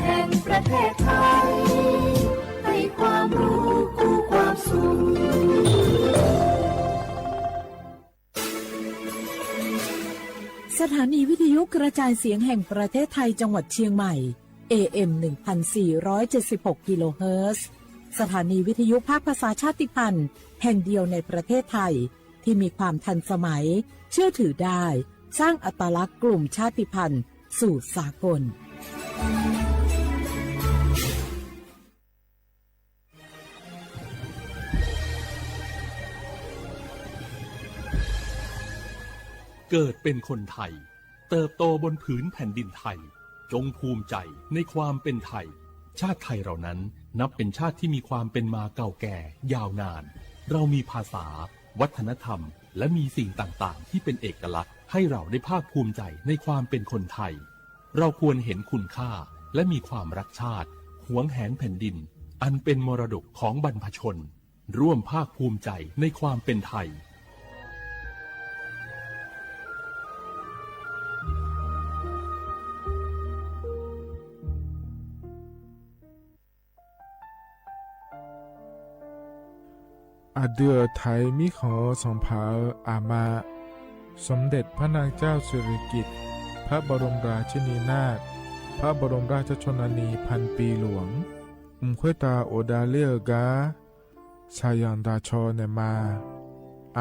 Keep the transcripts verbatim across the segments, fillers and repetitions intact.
แห่งประเทศไทย ให้ความรู้คู่ความสุข สถานีวิทยุกระจายเสียงแห่งประเทศไทยจังหวัดเชียงใหม่ เอเอ็ม หนึ่งพันสี่ร้อยเจ็ดสิบหก กิโลเฮิรตซ์ สถานีวิทยุภาคภาษาชาติพันธุ์แห่งเดียวในประเทศไทย ที่มีความทันสมัย เชื่อถือได้ สร้างอัตลักษณ์กลุ่มชาติพันธุ์สู่สากล เกิดเป็นคนไทย เติบโตบนผืนแผ่นดินไทย จงภูมิใจในความเป็นไทย ชาติไทยเรานั้นนับเป็นชาติที่มีความเป็นมาเก่าแก่ยาวนาน เรามีภาษา วัฒนธรรม และมีสิ่งต่างๆ ที่เป็นเอกลักษณ์ ให้เราได้ภาคภูมิใจในความเป็นคนไทย เราควรเห็นคุณค่า และมีความรักชาติ หวงแหนแผ่นดิน อันเป็นมรดกของบรรพชน ร่วมภาคภูมิใจในความเป็นไทย Aqdui-euq Taiq mirkhanq-eu sanqpaq-euq aqma, สมเด็จพระนางเจ้าสิริกิติ์ พระบรมราชินีนาถ พระบรมราชชนนีพันปีหลวง mq khoertav ghofdav ler-eu gar shaqzanq daq caw naeqma.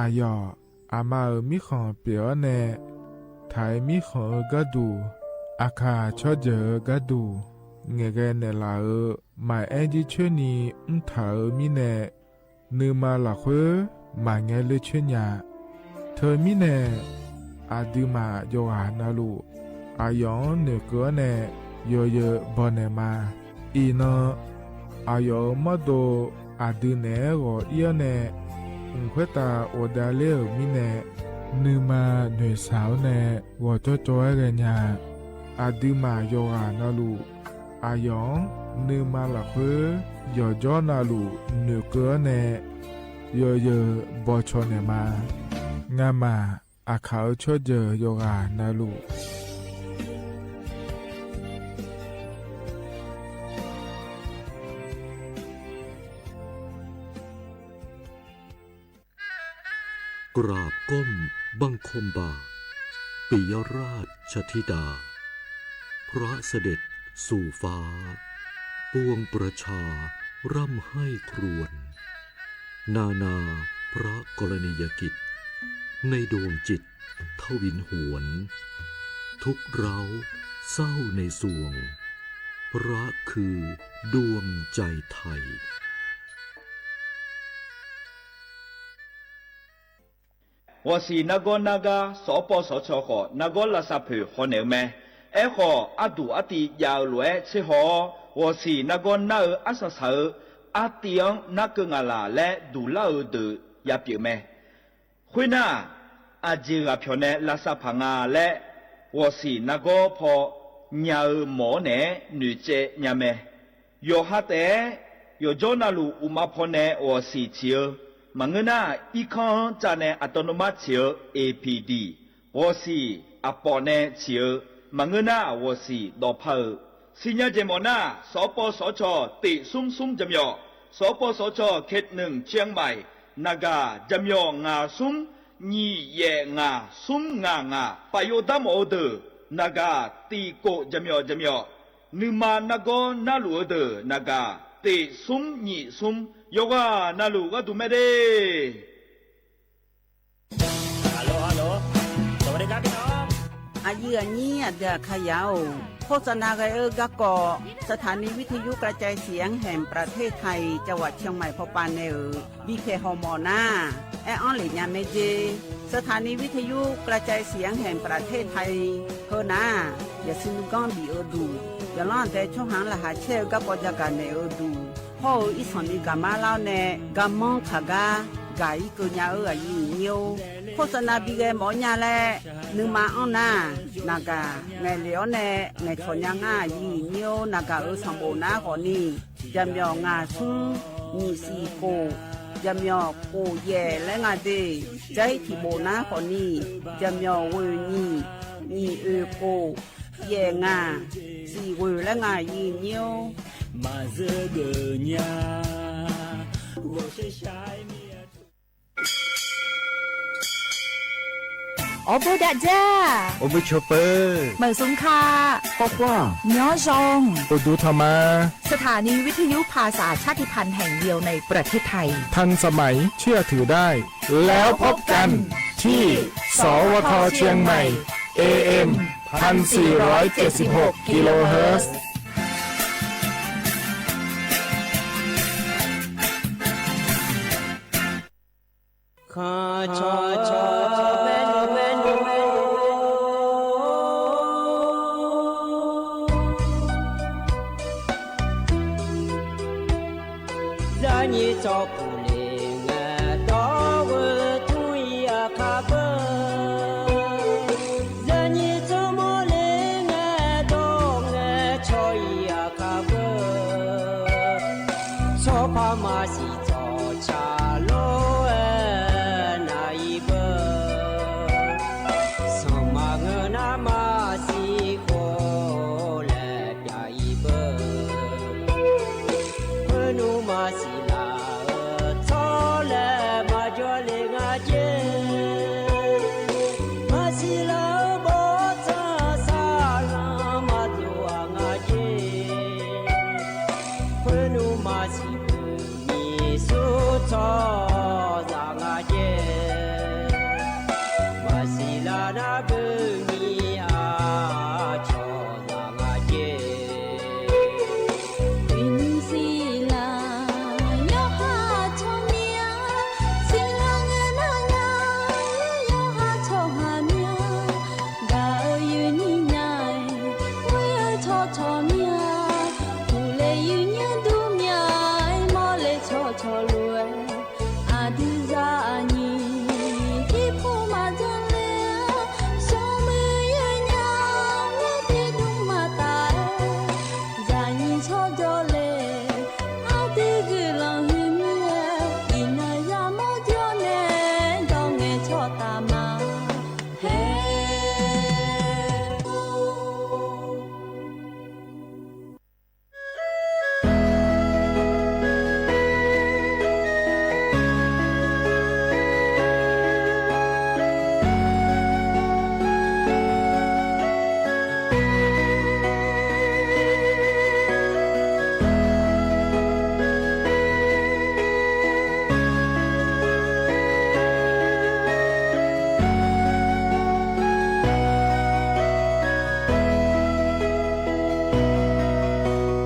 Aqyawf aqma-euq mirkhanq pyeuf-awr nae, Taiq mirkhanq-eu gharduq, Aqkaq tsawrjeuq-eu gharduq ngaeqghae naeqlaf-euq maqaer jircoer ni mrtaq-euq mirnae, nuima lafkhoer maqngae ler coer nya. Teumirnae, aqduimaf yawqghaq navluf, aqyawf-anr noeqkeuv-awr nae yawzeu bawnaeq ma. Iqnan, aqyawf-euq mawrdo aqdui naeq-aer ghawq ir-awr nae, mq khoertav ghofdav ler-euq mirnae, nuima noeqshaq-awr nae ghawqjawr jawr-aer ghaenya. Aqduimaf yawqghaq navluf, aqyawf-anr nuima lafkhoer yawqjawr navluf noeqkeuv-awr nae, yawzeu bawcaw naeqma. Ngamaf Aqkaq-euq tsawrjeuq yawqghaq navluf, กราบก้มบังคมบาท ปิยราชธิดา พระเสด็จสู่ฟ้า ปวงประชาร่ำไห้ครวญ นานาพระกรณียกิจ ในดวงจิตทวินหวน ทุกข์ร้าวเศร้าในสวง พระคือดวงใจไทย Ghawqsiq nargawr nargar sawqpawv sawqcawq khawf nargawr lavsav poeq hawnaeq-eu mae. Aerkhawf, arduq artiv jav-eu lof-aer tserhaw-awr, ghawqsiq nargawr nar-eu arsaq saq-eu artiv-anr narkeuv ngaq laq laer duqlar-eu deuq jav pyeuf mae. Khoernar, aqjeq ghaq pyawq nae lavsav paq nga laer, ghawqsiq nargawr paw nya-eu mawq-awr naeq-aer noeqtsaev nya mae. Yawqha taef-aer, yawqjawr navluf uqma pawnae ghawqsiq ciq-eu, maqngeur nar, irkanr-anr cav nae aqtawvnawmar ciq-eu A P D, ghawqsiq aqpawf nae ciq-eu, maqngeur nar, ghawqsiq dawqpar-eu. Siqnya jeq mawf nar, sawqpawv sawqcawq teq smr smr jaqmyawf, sawqpawv sawqcawq เขตหนึ่ง เชียงใหม่ naqgaq jaqmyawf ngaq smr nyiq yaef ngaq smr ngaq ngaq, paf yov dar mawf-eu deuq naqgaq tiq kof jaqmyawf jaqmyawf, nuima nargawr narluf-eu deuq naqgaq teq smr nyiq smr, yawqghaq navluf gharduq mae de. Aqyuif aqnyir aqdui aqkaqyaq-or, โฆษณา ghae-eu garkawv สถานีวิทยุกระจายเสียงแห่งประเทศไทย จังหวัดเชียงใหม่ pawpav nae-euq bipyaeq hawmawf nar, aer-anr lef nya mae jer. สถานีวิทยุกระจายเสียงแห่งประเทศไทย heu nar, yaqsui nuiganr bif-eu duq, yawqlanr aqdae tsawrhaq-anr laqkhaq caer-eu garkawv jagaq naeq-eu duq, hawr-eu irsanq ni gaqmar lar-awr nae garmanr kaq gar gaq-ir keuv nya-eu aqyuif aqnyir-or, โฆษณา bi ghae mawf-awr nya laer nuima anr nar, naqgaq ngaeqlef-awr nae ngaeqcawq nya ngar aqyuif aqnyir-or, naqgaq-euq sanqbof nar khawfni, jaqmyawf ngaq smr nyiq siq kof, jaqmyawf kof yaef laer nga de. Jair tiq bof nar khawfni, jaqmyawf ghoeq nyiq, nyiq oeq kof, Yaef ngaq, siq ghoeq laer ngaq yif nyir-or. Maqzeur geuf nya, ghawqshaq shaq-aer mir-a. Awrbo dav dzar, awrbo cawpeu, maqsmq ka, khawr khawr, nymr zaw, uqduq tanq ma. สถานีวิทยุภาษาชาติพันธุ์แห่งเดียวในประเทศไทย ทันสมัย เชื่อถือได้ แล้วพบกันที่ สวท เชียงใหม่ เอเอ็ม พันสี่ร้อยเจ็ดสิบหก กิโลเฮิรตซ์ Zaqnyiq tsawrpuq le ngae dawr-eu tmr-ir aqkar beu. Zaqnyiq tsawrmawr le ngae dawr ngae caw-ir aqkar beu. Tsawrpar maqsiq tsawrca lor-aer nav-ir beu. Sanqma ngeur nar maqsiq khov laer pyav-ir beu. Khoernmr maqsiq laf-eu tsawrlaeq maqjawr le nga jer. Maqsiq laf-eu bawrtsanq saqlanq maqdov-aq nga jer. Khoernmr maqsiq beu nyiq sur tsawrhaqzaq nga jer. Maqsiq laf nar beu nyiq aqcawq zaq nga jer. Uiqnymr siqlar yawqha tsawrmyanr, siqlar ngae nar nya yawqha tsawrhaq myanr. Gaq-eu uiqnymr nya-aer, ghoer-eu tsawrcawq myanr, uqle uiqnymr dur myanr-aer, mawrle tsawrcawq lof-aer, aqdui zaqnyiq tiqpov maqdzanr ler-a, smrmuiq yawnya-aer tiqdmr maqtaf-aer, zaqnyiq tsawrjawr le, aqdui guiqlanq huiqmir-aer, iqnan yamawr jawr nae dawr ngae tsawrtaf ma. Her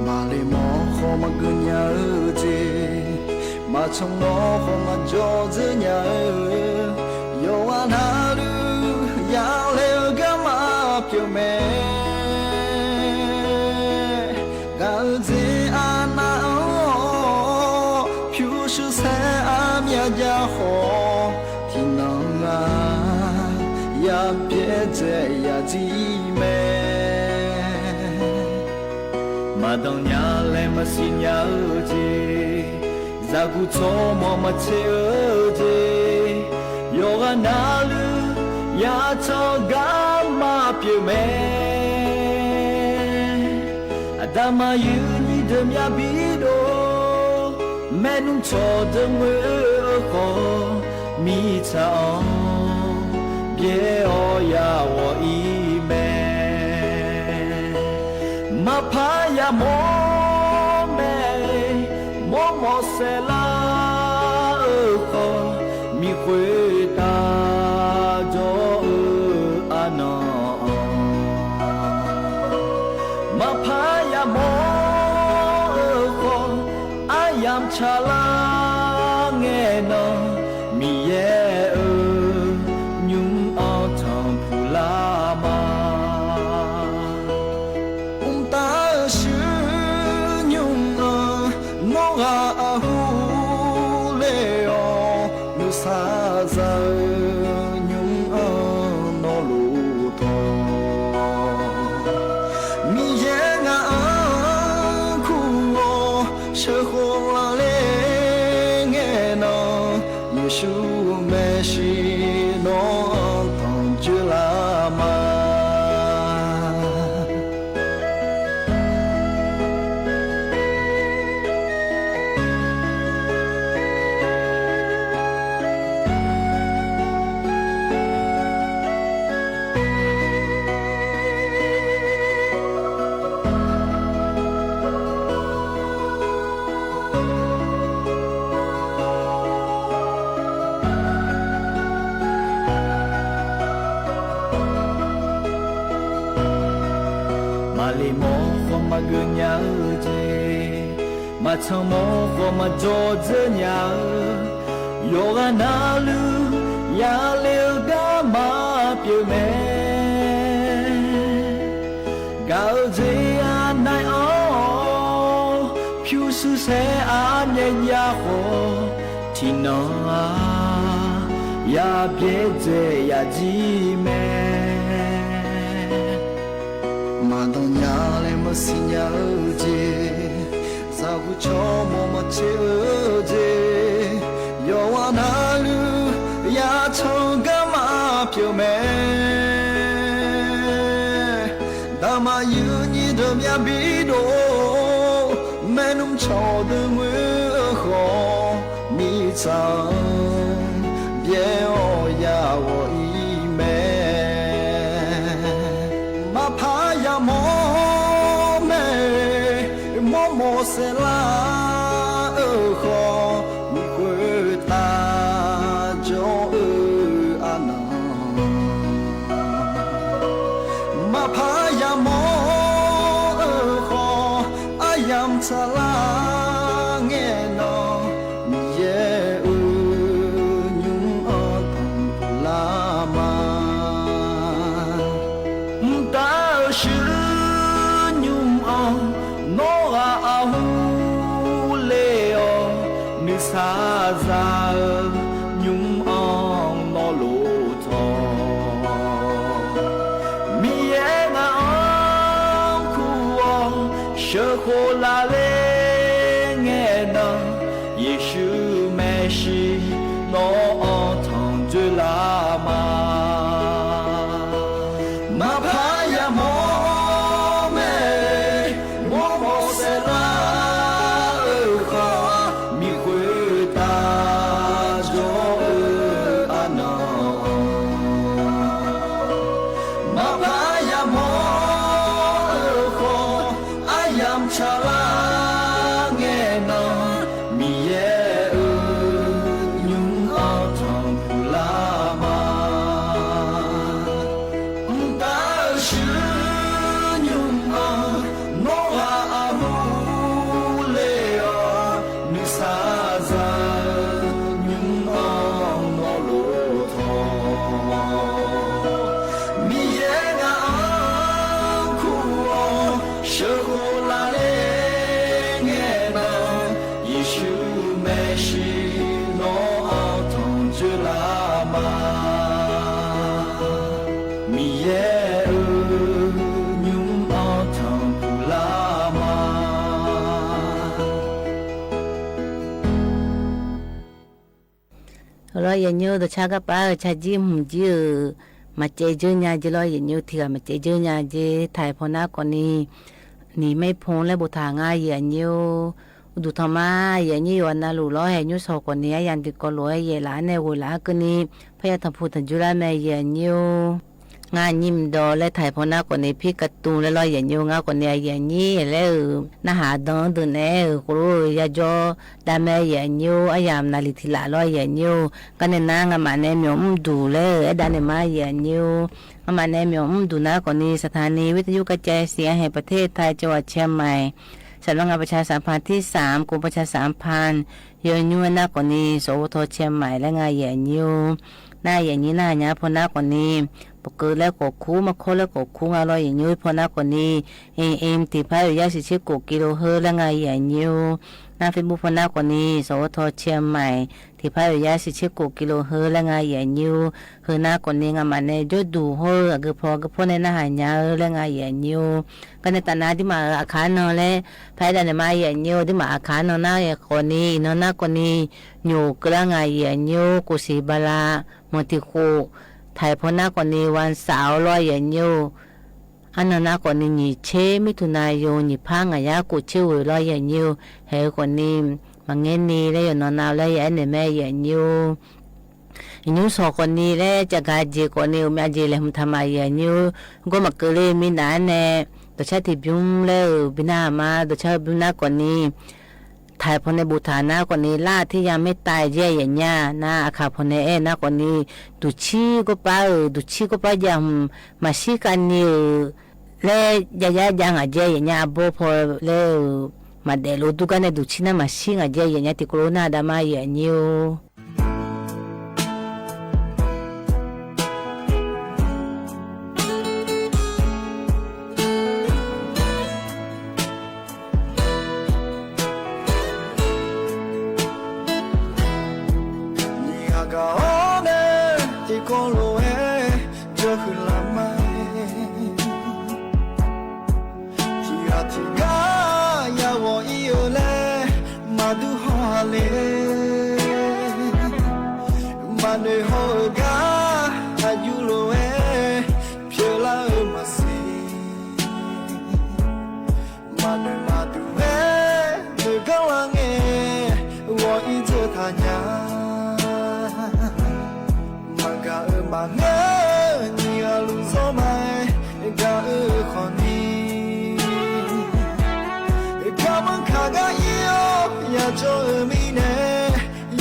Maqle mawr khawf maqgeu nya-eu jeq, maqcan mawr khawf maqjawr dzeur nya-eu, yawqghaq navluf yalaeq-eu garma pyeuf mae. Gaq-eu jeq aqnav-anr-awr pyurshuir saer armyav jav khawf, tiqnan-aq yapyaer dzae yadzir mae. Maqdanq nya laer maqsiq nya-eu jeq, zaqguq tsawrmawq maqtser-eu jeq, yawqghaq navluf yatanq garma pyeuf mae. Aqda maqyuif nyiq deuq myav bidov, maernmr cawqdeuq ngoer-eu khawf, mirtsaq-anr byaer-awr yaghawq-ir mae. Maqpar yamawr mae, mawrmawf saeqlar-eu khawf, miqkhoeq taq jawr-eu arnan-anr, maqpar yamawr-eu khawf, aryamq tsaqlar ngae nan, Miqyaer-euq nymr-anr tanqpuq lar ma. Mqtav-eu shuir nymr-anr nawr ghaq aqhu ler-awr, nuisar za-eu nymr-anr nawr lof tawq. Miqyaer ngaq-anr kur-awr sheuqkhof laf ler Mawr khawf maqgeuf nya-eu jeq, maqtsanq mawr khawf maqdzawr dzeur nya-eu, yawqghaq navluf yale-eu garma pyeuf mae. Gaq-eu jeq anaeq-awr pyurshuir saer armyav jav khawf, tiqnan-aq yabyaerdzae yajir mae. Maqdanq nya laer maqsiq nya-eu jeq, zaqguq cawmawf maqcaev-eu jeq, yawqghaq navluf yatsanq garma pyeuf mae. Daqmaqyuif nyiq deuq myav bi dov, maernmr cawq deuq ngoer-eu khawf, mirtsaq-anr byaer-awr ya ghawq-ir mae. Maqpar yamawr mae, mawrmawf saerlar-eu khawf, miq khoertav jawr-eu arnan. Maqpar yamawr-eu khawf, aryamq tsaqlar ngae nan, Miqyaer-euq nymr-anr tanqpuq lar ma. Mqtav-euq shuir nymr-anr nawr ghaq aqhur le-awr, nuisar za-eu nymr-anr nawr lof tawq. Miqyaer ngaq-anr kur-awr sheuqkhof laf ler ngae nan, Yeqsur maeqshi nawr-anr tanq dzoerlar ma. Maqpar yamawr mae, mawrmawf saerlar-eu khawf, miq khoertav jawr-eu arnan. Maqpar yamawr-eu khawf, aryamq tsaqlar ngae nan, Miqyaer-euq nymr-anr tanqpuq lar ma. Mqtav-euq shuir nymr-anr nawr ghaq aqhur le-awr, nuisar za-eu nymr-anr nawr lof tawq. Miqyaer ngaq-anr kur-awr sheuqkhof laf ler ngae nan, Yeqsur maeqshi nawr-anr tanq dzoerlar ma. Miqyaer-euq nymr-anr tanqpuq lar ma. Heulof-aer yaeqnymr dawqcar garpar-euq carjir hmq jir-euq maqcaev dzeur nya jeq lawr, yaeqnymr tiq ghaq maqcaev dzeur nya jeq taq-iq paw nar khawfni, niq maer pon laer boftaq ngar yaeqnymr-or. Uqduq tanqma yaeqnymr yawqha navluf lawr haeqnymr shawq khawfni aryamq tiqkawv lof-aer yaeq laf-anr nae ghoeq laf-anr keuvni, parya tanqpuq tanqjur lar mae yaeqnymr-or. Ngar nyir mqdawv laer taq-iq paw nar khawfni, pir katuv laer lawr yaeqnymr-or. Ngar khawfni aqyuif aqnyir laer-euq narhaq dan-anr deuq naeq-aer-euq khoerlof-eu yajawr dav mae yaeqnymr-or. Aryamq naqliq tiq laf lawr yaeqnymr-or. Garnae nar ngamaf nae myawq mrduq laer-euq aerdav naeq ma yaeqnymr-or. Ngamaf nae myawq mrduq nar khawfni, สถานีวิทยุกระจายเสียงแห่งประเทศไทย จังหวัดเชียงใหม่ สำนักงานประชาสัมพันธ์ที่สาม กรมประชาสัมพันธ์ yawnymr-aer nar khawfni, สวท. เชียงใหม่ laer nga yaeqnymr-or. Nar yaeqnymr narhaq nya paw nar khawfni, bawqkeuv laer khawf kur, markawr laer khawf kur nga lawr yaeqnymr paw nar khawfni, AM tiqpar oeq yar shiqtser kof กิโลเฮิรตซ์ laer nga yaeqnymr-or. Nar Facebook paw nar khawfni, สวท. เชียงใหม่ tiqpar oeq yar shiqtser kof กิโลเฮิรตซ์ laer nga yaeqnymr-or. Heu nar khawfni ngamaf nae jawrduq hawr-eu aqgeu paw aqgeu paw nae narhaq nya-eu laer nga yaeqnymr-or. Garnae taf nar dirmaf-euq aqkaq arnan laer paraer dav naeq ma yaeqnymr-or. Dirmaf aqkaq arnan nar-aer khawfni, iqnan nar khawfni, nyoq keuvlar nga yaeqnymr-or. Kof siq bala manq tiq khof taq-iq paw nar khawfni, วันเสาร์ lawr yaeqnymr-or. Arnan nar khawfni, nyiq tser มิถุนายน nyiq par ngaq yar kof tser ghoeq lawr yaeqnymr-or. Haeq-eu khawfni, maqngaer ni laer yawqnan nav laer ya aernaeq mae yaeqnymr-or. Iqnymr shawq khawfni laer cavgaq jeq khawfni, uqmyav jeq laeqhmq taq ma yaeqnymr-or. Gawr maqkeuv ler-eu mirnav-aer nae, dawqcar tiqbymr laer-euq bi nar-aq ma. Dawqcar-eu bymr nar khawfni, taq-iq paw nae boftaq nar khawfni, lar-aq ter ya maertav-aer jeq yaeqnya nar, aqkaq paw nae aer nar khawfni, duqcir gawrpar-euq, duqcir gawrpar jav hmq maqshir khavni-euq laer jav jav jav ngaq jae yaef nya arbawr paw laer-euq maqdaef lof dur gar nae duqcir nar maqshir ngaq jae yaef nya tiqkawv lof nar daqma yaef nyir-or. Nyiq ghaq gaq-awr nae tiqkawv lof-aer jawrhuiq laf ma-aer, tiq ghaq tiq gar ya ghawq ir-eu laer maqdur haw-a le. Maqnoeq haw-euq gar aqjuv lof-aer pyeuflar-eu maqsiq. Maqnoeq maqduq-aer noeqganr lar ngae, ghawq ir dzeur taq nya. Maqgaq-euq maqngeur-eu nyiq ghaq luf zawr ma-aer gaq-eu khawfni, garmanr kaq gar ir-awr yajawr-eu mirnae,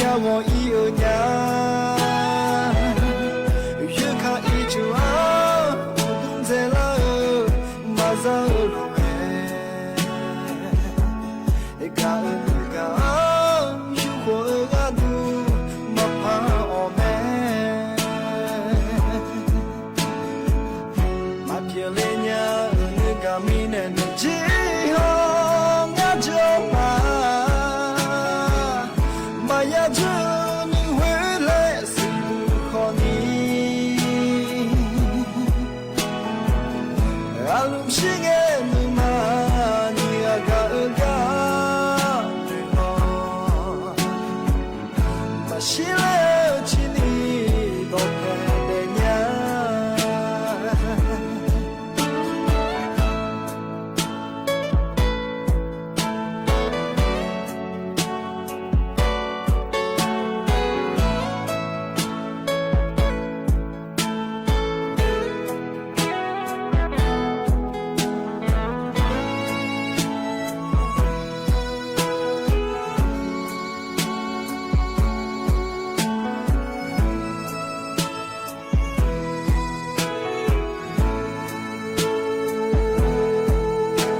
ya ghawq ir-eu nya. Yoerkaq ircuf-anr uqdmr dzaelar-eu maqza-eu lof-aer, gaq-eu nuigaq-anr yurkhof-eu gharduq maqpar-awq mae. Maqpyeuf le nya-euq nuigaq mirnae nuijir-awr ngar jawr ma. Maqya jawr-eu nuighoer laer siqduq khawfni, aqlmq shir ngae nuima nyiq ghaq gaq-eu gar noeq-awr, maqshir ler-eu cirni dawqpae daef nya.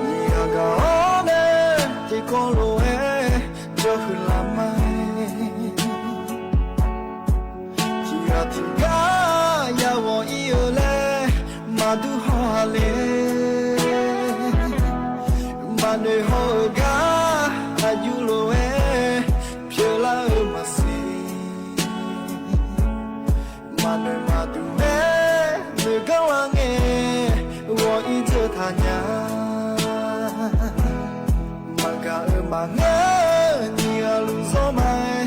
Nyiq ghaq gaq-awr nae tiqkawv lof-aer jawrhuiq laf ma-aer, tiq ghaq tiq gar ya ghawq ir-eu laer maqdur haw-a le. Maqnoeq haw-euq gar aqjuv lof-aer pyeuflar-eu maqsiq. Maqnoeq maqduq-aer noeqganr lar ngae, ghawq ir dzeur taq nya. Maqgaq-euq maqngeur-eu nyiq ghaq luf zawr ma-aer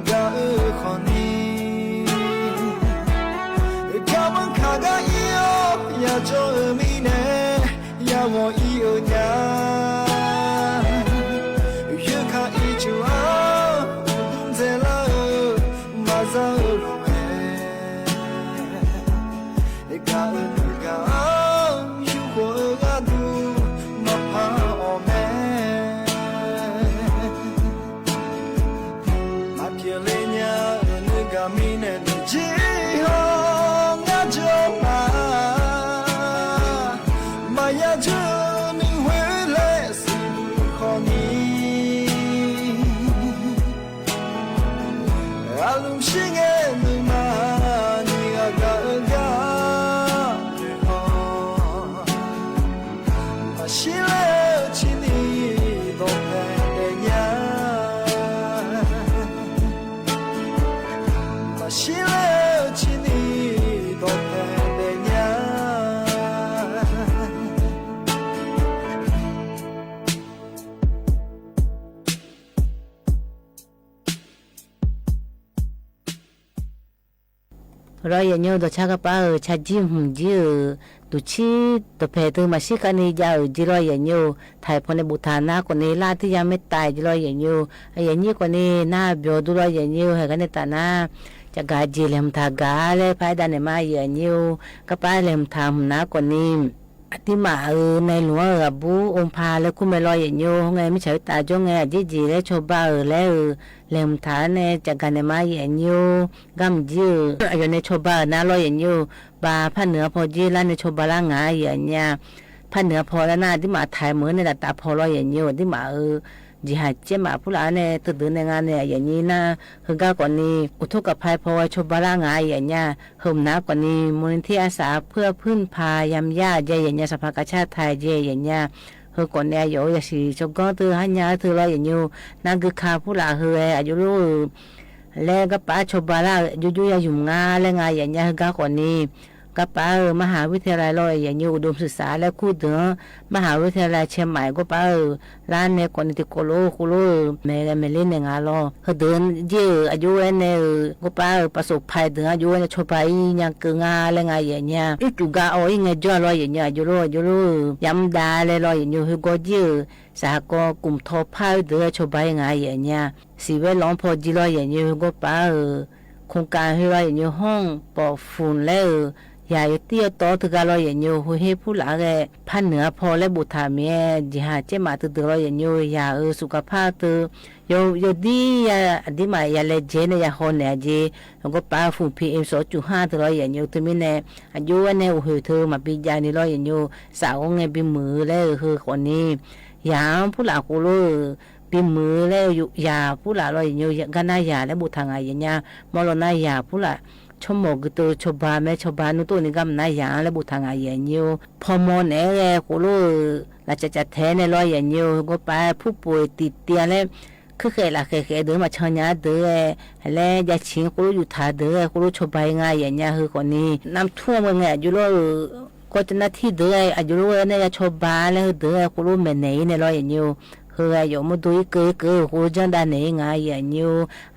gaq-eu khawfni, garmanr kaq gar ir-awr yajawr-eu mirnae, ya ghawq ir-eu nya. Yoerkaq ircuf-anr uqdmr dzaelar-eu maqza-eu lof-aer, gaq-eu nuigaq-anr yurkhof-eu gharduq maqpar-awq mae. Maqpyeuf le nya-euq nuigaq mirnae nuijir-awr ngar jawr ma. Maqya jawr-eu nuighoer laer siqduq khawfni, aqlmq shir ngae nuima nyiq ghaq gaq-eu gar noeq-awr, maqshir ler-eu cirni dawqpae daef nya. Maqshir ler-eu cirni dawqpae daef nya. Lawr yaeqnymr dawqcar garpar-euq carjir hmq jir-euq duqcir dawqpae teu maqshir khavni jav-euq jir lawr yaeqnymr-eu, taq-iq pawnae boftaq nar khawfni lar tirya maertav jir lawr yaeqnymr-eu, yaeqnyir khawfni nar byawq dur lawr yaeqnymr-eu, haeq gar nae taf nar caqgaq jeq laeqhmq taq gaq-a laer paraer dav naeq ma yaeqnyir-eu, garpar laeqhmq taq hmq nar khawfni aqduimaf-euq nae lmq-anr-euq aqbur opa laer kur mae lawr yaeqnyir-eu, hawr ngae mirtsaq khoertav jawr ngae aqjeq jeq laer cawba-euq laer-euq laeqhmq taq-anr nae caqgaq naeq ma yaeqnyir-eu, garmq jir-euq aqyawf nae cawba-euq nar lawr yaeqnyir-eu, baq par nuiq-anr pawjir lar nae cawba lar ngaq-a yaeqnyir-a. par noeq-a paw lar nar, aqduimaf taq-aer meuq-eu nae daqtaf paw lawr yaeqnyir-or, aqduimaf-euq jeqhaq caermaf purlaf-anr nae teudeuq nae nga nae yaeqnyir nar, heugar khawfni uqtur kaqpae paw-aer cawba lar nga yaeqnya. Heu mqnar khawfni murni ter arsaq puir-a puir paq yamq yar-aq jae yaeqnya, saqpaq kaqcar taq-aer jae yaeqnya. Heu khawfni aqyawf-euq yasiq tsawrganr teu kharnya-aer teu lawr yaeqnyir-or, nargui ka purlaf heu-aer aqjox lor-euq laer garpav-aer cawba lar-euq jovjov ya yumq nga laer nga yaeqnya. Heugar khawfni garpav-euq marhaq wirtae laer lawr yaeqnyir-or, uqdov maqsiq saf laer kurdeuq-anr marhaq wirtae laer caermaf-aer garpav-euq lar nae khawfni tiqkawv lof-aer khoerlof-euq maeqghae maeqler naeq nga lawr. Heudeuq jir-euq aqjox-aer nae-euq garpav-euq paqsof paq-aer deuq-anr aqjox-aer nae cawba-ir nya keuv nga laer nga yaeqnya. Ircuf gar awr-ir ngae jawr-a lawr yaeqnya, aqjox lor aqjox lor-euq yamq dav laer lawr yaeqnya. Heugar jir-euq saqhaq kawv kmqtaw par-eu deuq-aer cawba-ir nga yaeqnya. Siqwaer lanq-anr paw jir lawr yaeqnya. Heugar pav-euq โครงการ heu lawr yaeqnya, ห้องปลอดฝุ่น laer-euq yaq yawtir yawtawv-awr teugar lawr yaeqnya. Heuher purlaf-aer ghae par noeq-a paw laer boftaq mir-aer, jeqhaq caermaf teudeuq lawr yaeqnya. Yaq-euq สุขภาพ teu yawdir ya aqduimaf ya laejae nae ya haw naeq-a jeq. Heugar pav-euq ฝุ่น พีเอ็ม สองจุดห้า teu lawr yaeqnya. Teumirnae aqjox-aer nae uqhoeq teu maqbi jav ni lawr yaeqnya. Safghawr ngae bimuiq-eu laer-euq heu khawfni yaq-anr purlaf khoerlof-euq bimuiq-eu laer-eu yaq purlaf lawr yaeqnya. Garnar yaq laer boftaq nga yaeqnya. Mawrlaw nar yaq purlaf tsawrmawq gui teu cawba mae, cawba nmr tov ni garmq nar yaq-anr laer boftaq nga yaeqnya. Pawmaw naeq-aer ghae khoerlof-euq lafcaf caf taeq nae lawr yaeqnya. Heugar pav-aer purpof-eu tiqtiv-a laer kuirkhaeq lafkhaeq khaeq deuq maqcan nya-a deuq-aer laer jav ciq khoerlof yuftaq deuq-aer khoerlof cawba-ir nga yaeqnya. Heu khawfni namq tur-anr ngae aqjox lor-euq gawr cav nar tir deuq-aer aqjox lor-aer nae ya cawba laer heudeuq-aer khoerlof maeqnaeq-ir nae lawr yaeqnya. Heu-aer yawf mawrdo irkeuv irkeuv-euq khoerlof janr davnaeq-ir nga yaeqnya.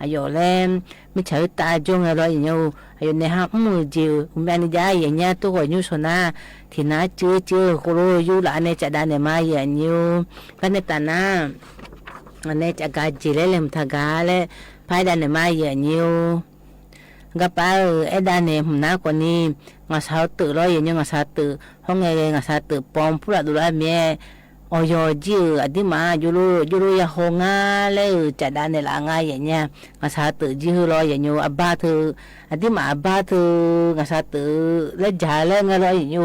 Aqyawf laer mirtsaq khoertav jawr ngae lawr yaeqnya. Aqyawf naeq ha mr-euq jeq-euq uqmyav ni jav yaeqnya. Tov khawf nymr shawq nar tiqnan cuiv-eu cuiv-euq khoerlof yur laf nae caf davnaeq ma yaeqnya. Garnae taf nar, nae caf gaq jeq laer laeqhmq taq gaq laer par-aer davnaeq ma yaeqnya. Garpav-euq aerdavnaeq hmq nar khawfni ngaqshaq-eu teuq lawr yaeqnya. Ngaqshaq teuq hawr ngae ghae ngaqshaq teuq pawm purlaf dovlar mir-aer, awqyawq jir-euq aqduimaf-anr jov lor jov lor ya haw ngar laer-euq caf davnaeq laf nga yaeqnya. Ngaqshaq teuq jir heu lawr yaeqnya. Arbar teu, aqduimaf arbar teu ngaqshaq teuq laer jaq laer ngae lawr yaeqnya.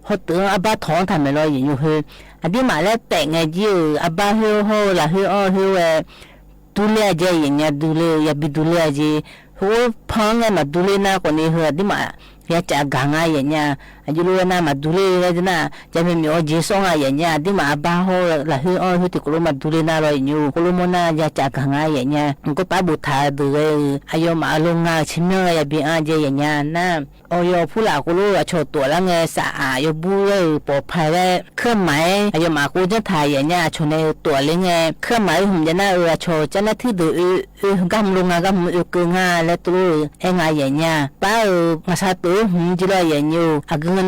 Hawteuq-anr arbar tawq-anr taq maeq lawr yaeqnya. Heu aqduimaf laer taef ngae jir-euq arbar khoer hawr-eu lafkhoer anr-eu khoer-aer durler-a jae yaeqnya. Durler-eu yabi durler-a jeq. Heulof pan-anr ngae maqdurler nar khawfni heu aqduimaf ya caf gaq nga yaeqnya. Aqjox lor-aer nar maqdurler laer deuq nar jamaeq myawf-eu jeq sawr nga yaeqnya. Aqduimaf arbar hawr-eu lafkhoer anr-eu khoer tiqkawv lof maqdurler nar lawr yaeqnya. Khoerlof mawr nar ya caf gaq nga yaeqnya. Garpav boftaq-eu deuq ghae-eu aqyawfmaf-euq lo nga-euq tsermyanr-aer yabi anr jae yaeqnya nar, awqyawf purlaf khoerlof aqcawq tawf lar ngae saf-aq yawbur laer-euq pawf paq laer keuv maq-aer aqyawfmaf khoer janr taq yaeqnya. Aqcawq nae-eu tawf ler ngae keuv maq-aer hmq jav nar-euq aqcawq carnar tir deuq oe, oe garhmq lo nga garhmq oe keuv nga laer tov lor-euq aer nga yaeqnya. Par-euq ngaqshaq teuq-aer hmq jir lawr yaeqnya. Aqgeu nan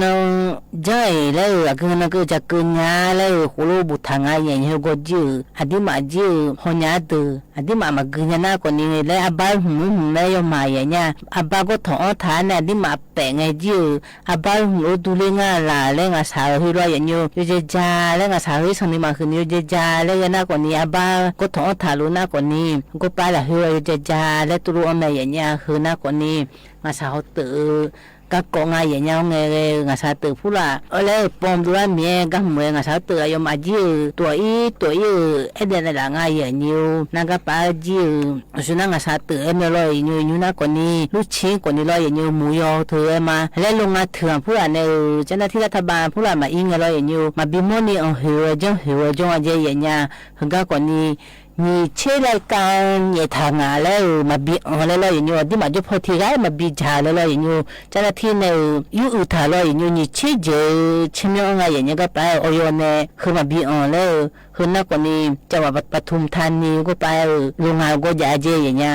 janr-iq laer-euq aqgeu nan keuv jaq keuv nya laer-euq khoerlof boftaq nga yaeqnya. Heu gawr jir-euq aqduimaf jir-euq hawnya-aer deuq aqduimaf maqgui nya nar khawfni laer arbar hmq-aer hmq laer yawmaf yaeqnya. Arbar gawr tawq-anr taq-aer nae aqduimaf paef ngae jir-euq arbar hmq-aer durler ngar laf laer ngaqshaq-euq khoer lawr yaeqnya. Yawjae ja laer ngaqshaq khoer sanqni maqhuiq ni yawjae ja laer ghae nar khawfni arbar gawr tawq-anr taq lof nar khawfni garpav lafkhoer yawjae ja laer tov lof-anr mae yaeqnya. Heu nar khawfni ngaqshaq hawteuq-eu garkawv nga yaeqnya. Hawr ngae ghae-eu ngaqshaq teuq purlaf-aer laer-euq pawm dovlar mir-aer garhmq-aer ngaqshaq hawteuq aqyawfmaf jir-euq tawf-ir tawf-ir-euq aerdavnaeq laf nga yaeqnya. Nar garpav jir-euq uqshoe nar ngaqshaq teuq-aer mae lawr yaeqnya. Nymr nar khawfni lurcir khawfni lawr yaeqnya. Muiq yaw teu-aer ma laer lo nga teuq-anr purlaf nae-euq carnar tir lar taqbav purlaf maqir ngae lawr yaeqnya. Maqbi mawrni anq hoeq-eu janr hoeq-eu janr-a jae yaeqnya. Heugar khawfni nyiq tser laer kav nyaef taq ngaq laer-euq maqbi anq laer lawr yaeqnya. Aqduimaf jawr paw tiq ghaq-aer maqbi jaq laer lawr yaeqnya. Carnar tir nae-euq yur uiq taq lawr yaeqnya. Nyiq tser jeq-eu tsermyanr-anr nga yaeqnya. Garpav-aer awqyawf nae heu maqbi anq laer-euq heu nar khawfni cavwaf paqtum taqni garpav-euq lo nga gawr jav-a jae yaeqnya.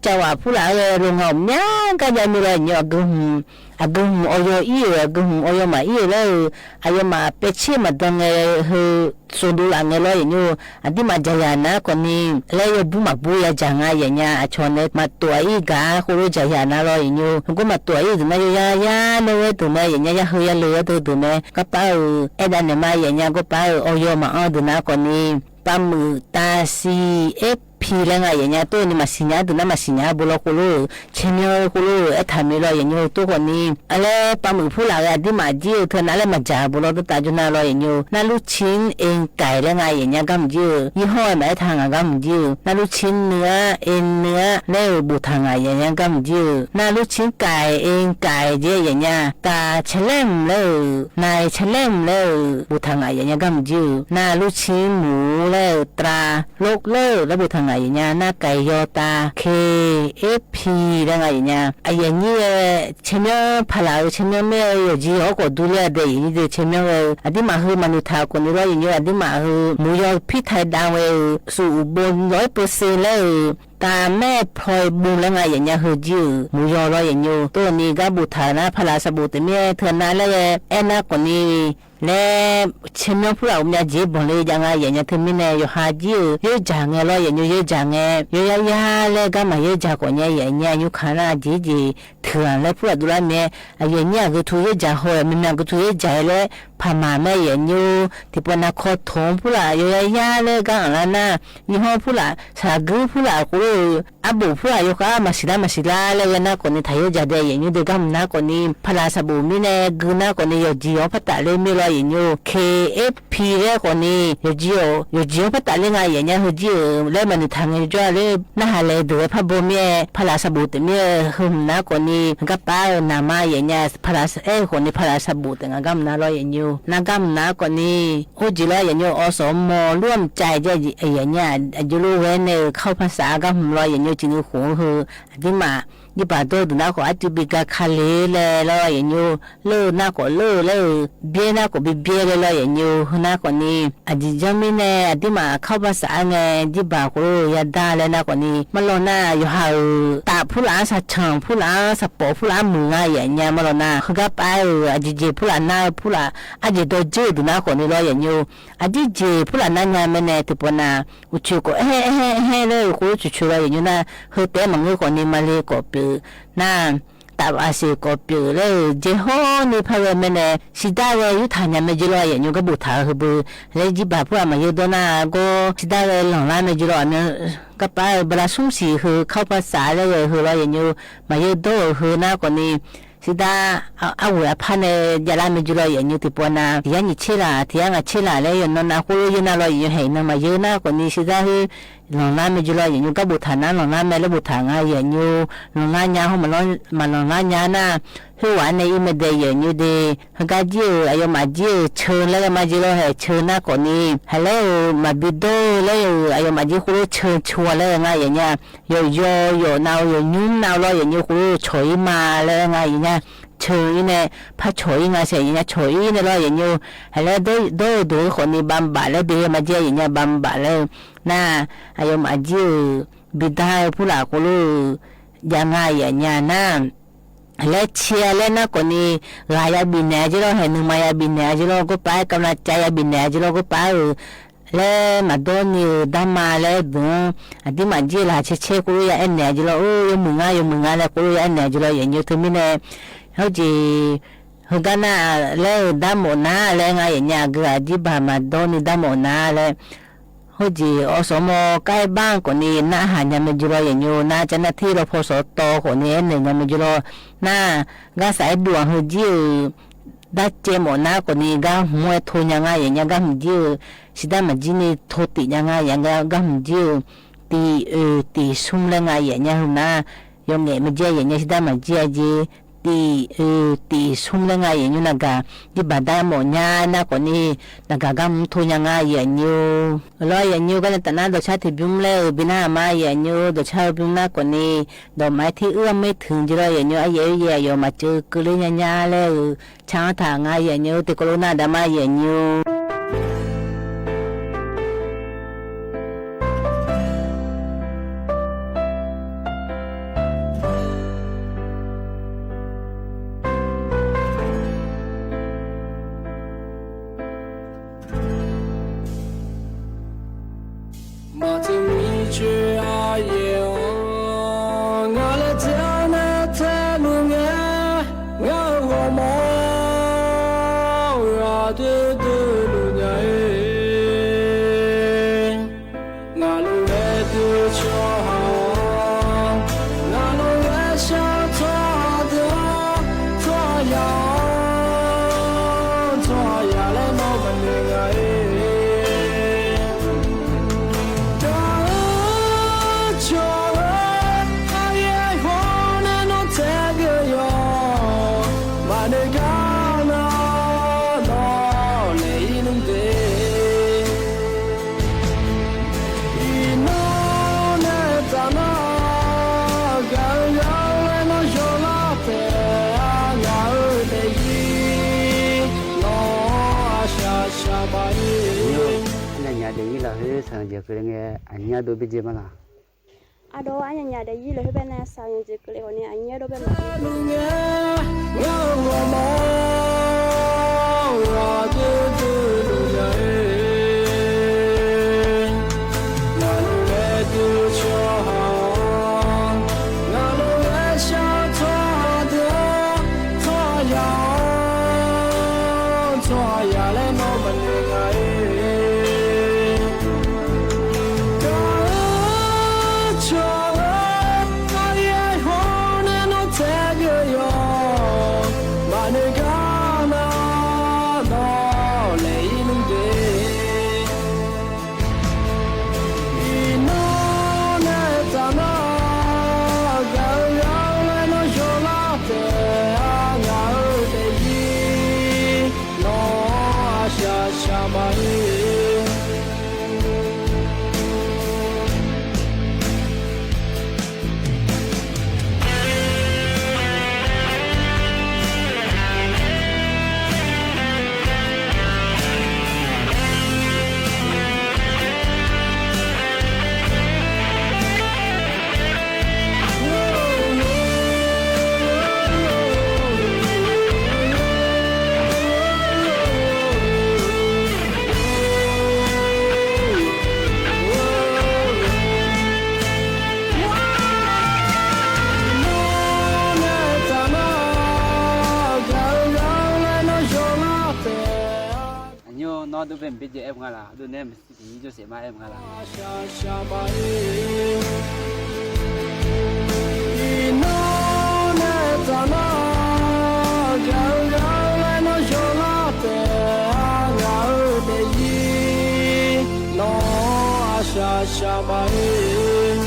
Cavwaf purlaf-aer ghae lo nga ghawqmya gar jav mir lawr yaeqnya. Aqgeu hmq, aqgeu hmq awqyawf ir-euq aqgeu hmq awqyawf maqir-euq laer-euq aqyawfmaf paev tser maqdan ngae heu sovdov laf ngae lawr yaeqnya. Aqduimaf jaqyaq nar khawfni laer yawbur maqbur ya jaq nga yaeqnya. Aqcawq nae maqtof-a ir gaq-a khoerlof jaqyaq nar lawr yaeqnya. Heugar maqtof-a ir deuq nar yawyar yar laer ghae deuq mae yaeqnya. Yar heu yar le-aer deuq deuq mae. Garpav-euq aerdavnaeq ma yaeqnya. Garpav-euq awqyawf maqanr deuq nar khawfni pamuiq tavsiq aer F P laer nga yaf nya, tov ni maqsiq nya-a deuq nar maqsiq nya-a bo lawr khov lor-euq, caermyanr khoer lor-euq aertaq mir lawr yaf nymr tov khawf ni, laer pavmuiq purlaf-euq aqdirmaf jir-euq teu nav laer maqdzaq bo lawr dawrtav jawr nar lawr yaf nymr, นารุชิน เอนไก่ laer nga yaf nya garmq jir-euq, yir hawr-aer maqaer taq ngaq garmq jir-euq, นารุชิน nui-ar en nui-ar laer-euq boftaq ngaq yaf nya garmq jir-euq, นารุชิน ไก่ เอนไก่ jeq yaf nya, ตา ชะแล่ม laer-euq, นาย ชะแล่ม laer-euq boftaq ngaq yaf nya garmq jir-euq, นารุชิน หมู laer-euq, ตรา lor laer-euq laer boftaq ngaq yaf nya, นาไก่ yawtav, K F P laer nga yaf nya, aqyuif aqnyir-aer caermyanr paqlaq-euq caermyanr mir-aer yawqjeq yawq-awr khawf durler-a dae yaf nyir deuq caermyanr ghae-eu aqdirmaf heu maqnoeq taq khawf ni lawr yaf nymr, aqdirmaf heu muiq yaw pirtae dav ghae-euq สูบบุหรี่ ร้อยเปอร์เซ็นต์ laer-euq, ตาแม่พลอยบุญ laer nga yaf nya heu jir-euq muiq yaw lawr yaf nymr, tov ni gar boftaq-euq nar paqlaq saqbof taef mir-aer teu nav laer ghae aernar khawf ni laer, caermyanr purlaf-euq myav jeq banq le jav nga yaf nya teumirnae yawqha jir-euq yoerdzaq ngae lawr yaf nymr, yoerdzaq ngae, yawyaryar laer garma yoerdzaq khawf nya yaf nya nymr ka nar jeq jeq teuq-aq laer purlaf dovlar mir-aer, aqyuif aqnyir aqgeu tu yoerdzaq haw-aer, myav myav geu tu yoerdzaq-aer laer paqmaq mae yaf nymr, tiqpov nav kawtanq purlaf yawyaryar laer gar anqlar nar, yir hawr purlaf saqguir purlaf khoerlof-eu, arbof purlaf yawkhav maqsiq lar maqsiq lar laer ghae nar khawf ni taq yoerdzaq dae yaf nymr deuq garma nar khawf ni paqlaq saqbof mirnae gui nar khawf ni yawqjeq yawq-anr partaf ler mir lawr yaf nymr, K F P laer khawf ni yawqjeq yawq, yawqjeq-anr partaf ler nga yaf nya heu jir-euq laer maqnoeq taq ngae jawr-a laer narhaq laeq deuq-aer parbaw mir-aer paqlaq saqbof taef mir-aer heu hmq nar khawf ni garpar-eu naqma yaf nya paqlaq saq-aer khawf ni paqlaq saqbof taef nga garma nar lawr yaf nymr, nar garma nar khawf ni, or jeq lawr yaf nymr, awsawq mawq lur-anr mqcav-aer jav yaf nya, aqjox lof ghae nae-euq เข้าพรรษา gar hmq lawr yaf nymr, ciqnui khof-anr heu aqdirmaf jirbaq dawr-eu deuq nar khawf arcuv bi ga ka le laer lawr yaf nymr, leur-eu nar khawf leur-eu laer-euq, byaer nar khawf bi byaer laer lawr yaf nymr, heu nar khawf ni aqjeq janr mirnae aqdirmaf เข้าพรรษา ar ngae, jirbaq khoerlof yadar laer nar khawf ni marlawr nar yawqha-euq taf purlaf-anr saqcanq purlaf-anr saqpawf purlaf-anr muiq nga yaf nya marlawr nar, heugar pav-aer-euq aqjeq jeq purlaf nar-eu purlaf arjeq dawr dzeur-eu deuq nar khawf ni lawr yaf nymr, aqjeq jeq purlaf nar nya mirnae tiqpov nav uqcoeq khawf aer aer aer laer-euq khoerlof coeq coeq lawr yaf nymr nar, heu taef-aer maqngeur khawf ni male khawf pyeuf nar, taf aqseq khawf pyeuf laer-euq jae hawr ni par ghae mirnae, shiqdar ghae yurtaq nya mae jeq lawr yaf nymr, gar boftaq-eu heu beu laer jirbaq purlaf maqyeur dawr nar gawr shiqdar ghae lanqlar mae jeq lawr, aqmyan garpar-eu bala smr siq heu เข้าพรรษา laer ghae heu lawr yaf nymr, maqyeur dawr-euq heu nar khawf ni shiqdar arghoeq aqpar nae javlar mae jeq lawr yaf nymr, tiqpov nav tiq yar nyiq tser laf tiq yar ngaq tser laf laer yawqnan nav khoerlof yeur nar lawr yaf nymr, haeq nan maqyeur nar khawf ni shiqdar khoer lanqlar mae jeq lawr yaf nymr, gar boftaq nar lanqlar mae laer boftaq nga yaf nymr, lanqlar nya hawr maqlanqlar nya nar, khoerghaq nae ir mae dae yaf nymr de. Heugar jir-euq aqyawfmaf jir-euq ceu laer ghae ma jeq lawr haeq ceu nar khawf ni, haeq laer-euq maqbi dawr-eu laer-euq aqyawfmaf jir khoerlof ceu ceu-a laer ghae nga yaf nya, yawqyaw yawq nav-eu yawqnymr nav-eu lawr yaf nymr khoerlof cawq ir ma laer ghae nga yaf nya, ceu ir nae par cawq ir nga saeq yaf nya, cawq ir nae lawr yaf nymr, haeq laer dawr-eu deuq-eu khawf ni bavbaf laer bi ghae ma jeq yaf nya, bavbaf laer-eu nar, aqyawfmaf jir-euq bidar-eu purlaf khoerlof-eu jav nga yaf nya nar, laer cae-a laer nar khawf ni, ghaq yabif naeq-a jeq lawr haeq, nuima yabif naeq-a jeq lawr gawrpav-aer, กำลังใจ yabif naeq-a jeq lawr gawrpav-euq laer maqdawr ni-euq darma laer deuq-anr aqdirmaf jir-eu laqkhaq caer caer khoerlof ya aernaeq-a jeq lawr, or yawmuiq nga yawmuiq nga laer khoerlof ya aernaeq-a jeq lawr yaf nymr, teumirnae hawr jeq heugar nar laer-euq darmawf nar laer nga yaf nya, aqgeu aqjir baq maqdawr ni darmawf nar laer hawr jeq awsawq mawr kar-aer bar-anr khawf ni narhaq nya mae jeq lawr yaf nymr, nar cav nar tir lawr paw sawq tawv khawf ni aernaeq nya mae jeq lawr, nar garsaq-aer dov-aq heu jir-euq darcaev mawf nar khawf ni gar hmq-aer to nya nga yaf nya, gar hmq jir-euq shiqdar maqjir ni to tif nya nga yaf nya, gar hmq jir-euq tif oeq tif smr laer nga yaf nya heu nar, yawngaef mae jeq yaf nya shiqdar maqjir-a jeq, tif oeq tif smr laer nga yaf nymr navgaq jirbaq darmawf nya nar khawf ni, navgaq gar hmq to nya nga yaf nymr. Lawr yaf nymr, garnae taf nar dawqcar tiqbymr laer-euq bi nar-aq ma yaf nymr, dawqcar-eu bymr nar khawf ni, dawqma-aer tir uir-a maer teq jeq lawr yaf nymr, aryaef oer yaef aqyawf maqceuv keuvler nya nya laer-euq car-anr taq nga yaf nymr, tiqkawv lof nar daq ma yaf nymr. Maqtser mircoer aryaef-awr, ngaq laer tser-a nae taeluf ngae, ngar-eu ghawrmawr-eu aqdui dui luf nya-ir. Ngaq lof-aer dui Keuvle ngae aqnyir ardov byaerdzae ma laq? Ardov arnyaf nyaf daefzir lafkhoer bae nae saq-eu nyanjeq keuvle khawf ni aqnyir ardov bae ma. Iqnan nae tafnar gaq-eu ghaq-eu laer nawr yawlar taef-a. Ngaq-euq daefzir nawr-aq shaq shaq ma-ir. Aqnyir-or, nawr ardov bae mqbyaerdzae aer-eu nga laq? Ardov nae maqsiq tiqnyir jawrsaef ma aer-eu nga laq? Iqnan nae tafnar gaq-eu ghaq-eu laer nawr yawlar taef-a. Ngaq-euq daefzir nawr-aq shaq shaq ma-ir.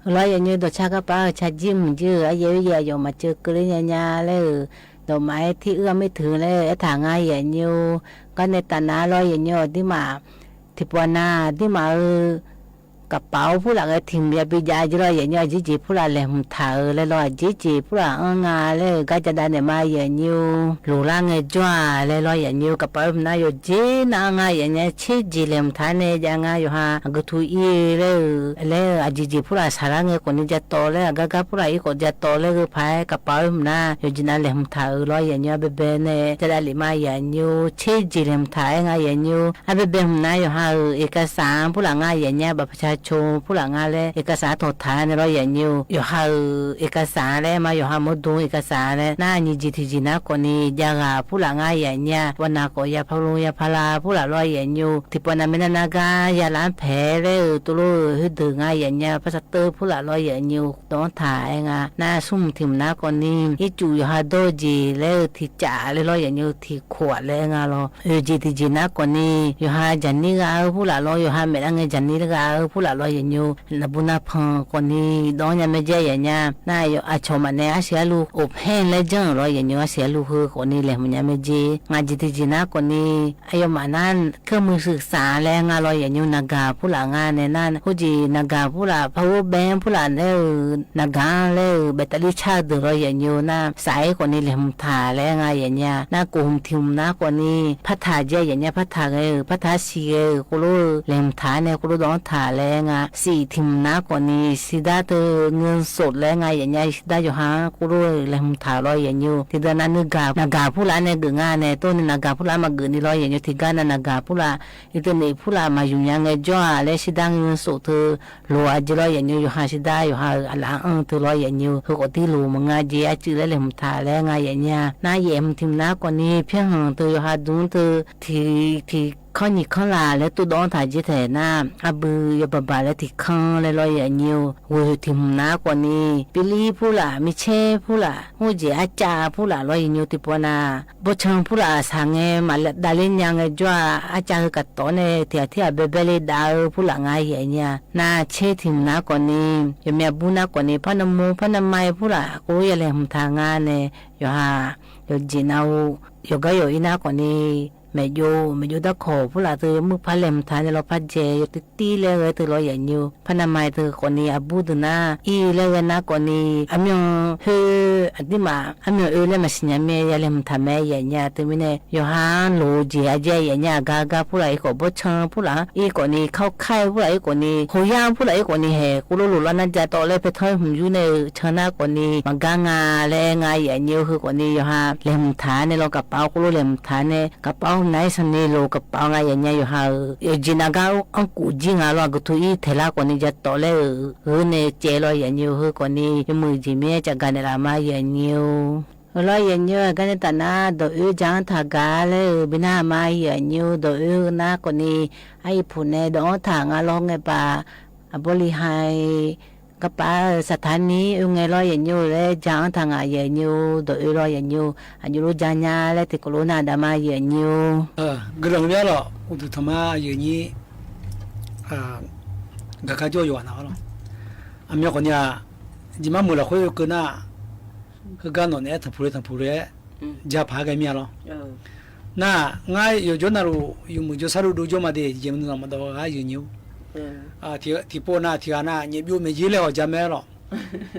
Heulof-aer yaeqnyoer dawqcar garpaf-eu tsaqjir mqjir-euq aryaer oer yaer aqyawf maqceuv keuvler nya nya laer-euq dawqmaf-aer tiq uir-a maerteuq laer-eu aertaq nga yaeqnyoer-or. Garnae tafnav lawr yaeqnyoer-awq dirmaf tiqpawf nav dirmaf-eu kaqpaf-awr purlaf ghae tiq mq yabi jav jir lawr yaeqnyoer aqjeq jeq purlaf laeqhmq taq-eu laer lawr aqjeq jeq purlaf anr nga laer-euq gar jadav naeq ma yaeqnyoer-or. Loqlar ngaejawr-a laer lawr yaeqnyoer kaqpaf-eu mqnav yawqjeq nav-anr nga yaeqnya tserjeq laeqhmq taq-aer nae jav nga yawqha aqgeu tu ir-eu laer-eu laer-eu aqjeq jeq purlaf saqlar ngae khawf ni ja tawv laer aqgar gar purlaf ir khawf ja tawv laer gheu paq-aer kaqpaf-eu mqnav yawqjeq nav laeqhmq taq-euq lawr yaeqnyoer arbaebae nae jadav lef ma yaeqnyoer tserjeq laeqhmq taq-aer nga yaeqnyoer arbaebae mqnav yawqha-euq เอกสาร purlaf nga yaeqnya บัตรประชาชน purlaf nga laer เอกสาร tawqtaq nae lawr yaeqnyoer-or. Yawqha-euq เอกสาร laer ma yawqha mawrdmr เอกสาร laer nar nyiq jeq tiqjeq nar khawf ni jav ghaq purlaf nga yaeqnya bawnav khawf ya pavlov ya pavla purlaf lawr yaeqnyoer-or. Tiqpawf nav maernavnav gar ya lar paeq laer-euq tov lor-euq khoerdeuq nga yaeqnya parsar teuv purlaf lawr yaeqnyoer-or. Dawq-anr taq-aer nga nar smrmq tiq mq nar khawf ni ircuf yawqha dawr-eu jeq laer-eu tiqcaf laer lawr yaeqnyoer-or tiqkof-aq laer nga lawr. Oeq jeq tiqjeq nar khawf ni yawqha jaqnir gha-eu purlaf lawr yawqha maeqlar ngae jaqnir gha-eu purlaf lawr yaeqnyoer naqbu navpanq khawf ni dawr-anr nya maerjer yaeqnya nar aqcawq maqnaeq arsiq arluv of haer laer janr-euq lawr yaeqnyoer arsiq arluv heu khawf ni laeqhmq nya maerjer. Ngaq jeq tiqjeq nar khawf ni aqyawfmaf nar เครื่องมือสื่อสาร laer nga lawr yaeqnyoer naqgaq purlaf nga nae nar khoerjeq naqgaq purlaf พาวเวอร์แบงค์ purlaf laer-euq naqgaq-anr laer-euq แบตเตอรี่ car-eu deuq lawr yaeqnyoer nar saf-aer khawf ni laeqhmq taq laer nga yaeqnya nar kof hmq tiq hmq nar khawf ni partaq jae yaeqnya partaq ghae-euq partaq arsiq ghae-euq khoerlof-eu laeqhmq taq-aer nae khoerlof dawq-anr taq laer nga siq tiq hmq nar khawf ni siqdar teu เงินสด laer nga yaeqnya siqdar yawqha-anr khoerlof-eu laeqhmq taq lawr yaeqnyoer-or. Tiqdeuq nav nuigaq naqgaq purlaf nae geuf nga nae tov ni naqgaq purlaf maqgeuf ni lawr yaeqnyoer tiqgar nav naqgaq purlaf อินเทอร์เน็ต purlaf maqyuf nya ngaejawr-aq laer siqdar เงินสด teu loq-a jeq lawr yaeqnyoer yawqha siqdar yawqha-euq aqlaf-anr anr teu lawr yaeqnyoer heu khawf tiq loq maqnga jeq arcuiv laer laeqhmq taq laer nga yaeqnya nar yaeq hmq tiq hmq nar khawf ni pyanrhanq teu yawqha dmr teu tiq tiq kanr nyiq kanr laf laer tov dawv-anr taq jer taeq nar arbui yawbaqbaq laer tiq kanr laer lawr yaeqnyoer-or. Ghoeq tiq hmq nar khawf ni piqlir purlaf micaer purlaf khoerjeq arcav purlaf lawr yaeqnyoer tiqpawf nav bawrcan purlaf saq ngae maqdavler nya ngaejawr-aq arcav heu kaqtawf nae tiq ghaq tir ghaq baebae le dav-eu purlaf nga yaeqnya nar caer tiq hmq nar khawf ni yawqmyaq bur nar khawf ni par navmur par navma-aer purlaf khoerlof ya laeqhmq taq nga nae yawqha yawqjeq nav-or yawqgar yawq-ir nar khawf ni maeqjov, maeqjov darkawq purlaf teu yawmuiq par laeqhmq taq nae lawr par dzae yawtir tir laer ghae teu lawr yaf nyi-eu. Par navmaqaer teu khawfni aqbur deuq nar ir laer ghae nar khawfni, aqmyan khoer aqduimaf aqmyan oe laer maqsiq nya mae ya laeqhmq taq mae yaf nya teumirnae yawqha-anr loq-eu jeq aqjae yaf nya aqgar gar purlaf ir khawf bawrtsan purlaf-anr ir khawfni kar-eu kar-eu purlaf ir khawfni hoyar-anr purlaf ir khawfni haeq khoerlof loq lar nar ja tawv laer paertanr hmq yur nae-eu can nar khawfni maqgar nga laer aer nga yaf nyi-eu heu khawfni yawqha laeqhmq taq nae lawr kaqpaf-awr khoerlof laeqhmq taq nae kaqpaf-awr nar-aer sanni loq kaqpaf nga yaf nya yawqha-euq yawqjeq nav gar anrkuf jir nga lawr aqgeu tov ir taeq lar khawfni ja tawv laer-euq geur nae caev lawr yaf nyi-eu heu khawfni yawmuiq jeq mir-aer cavgaq naeqlaf ma yaf nyi-eu. Heu lawr yaf nyi-eu aqgar nae taf nar dawq oe ja-anr taq gaq laer-euq bi nar ma yaf nyi-eu dawq oe-eu nar khawfni, aqyuif puq nae dawq-anr taq nga lawr ngae baf, aqbawr li ha-i garpaf-eu saqtaq ni oe ngae lawr yaf nyi-eu laer ja-anr taq ngaq yaf nyi-eu dawq oe lawr yaf nyi-eu aqjox lof ja nya laer tiqkawv lof nar daq ma yaf nyi-eu. Guiqlanq mir-a lawq uqduq tanqma yaf nyi gaq kar jawr yawqghaq na-awr lawq. Aqmyan khawfni-aq, jeq mar muiq lafkhoer oekeuv nar, heugar nawq naeq-aer tanqpuq le tanqpuq le-aer ja paq-aer ghae mir-a lawr. Nar, ngar yawqjawr navluf yawmuiq jawrshar dovdov jawr ma de, jeq nuilan maqdawv-eu ghaq yaf nyi-or. Tiqpov nav tiqghaq nav nyaef byov maeq jer laer hawq ja mae-aer lawq.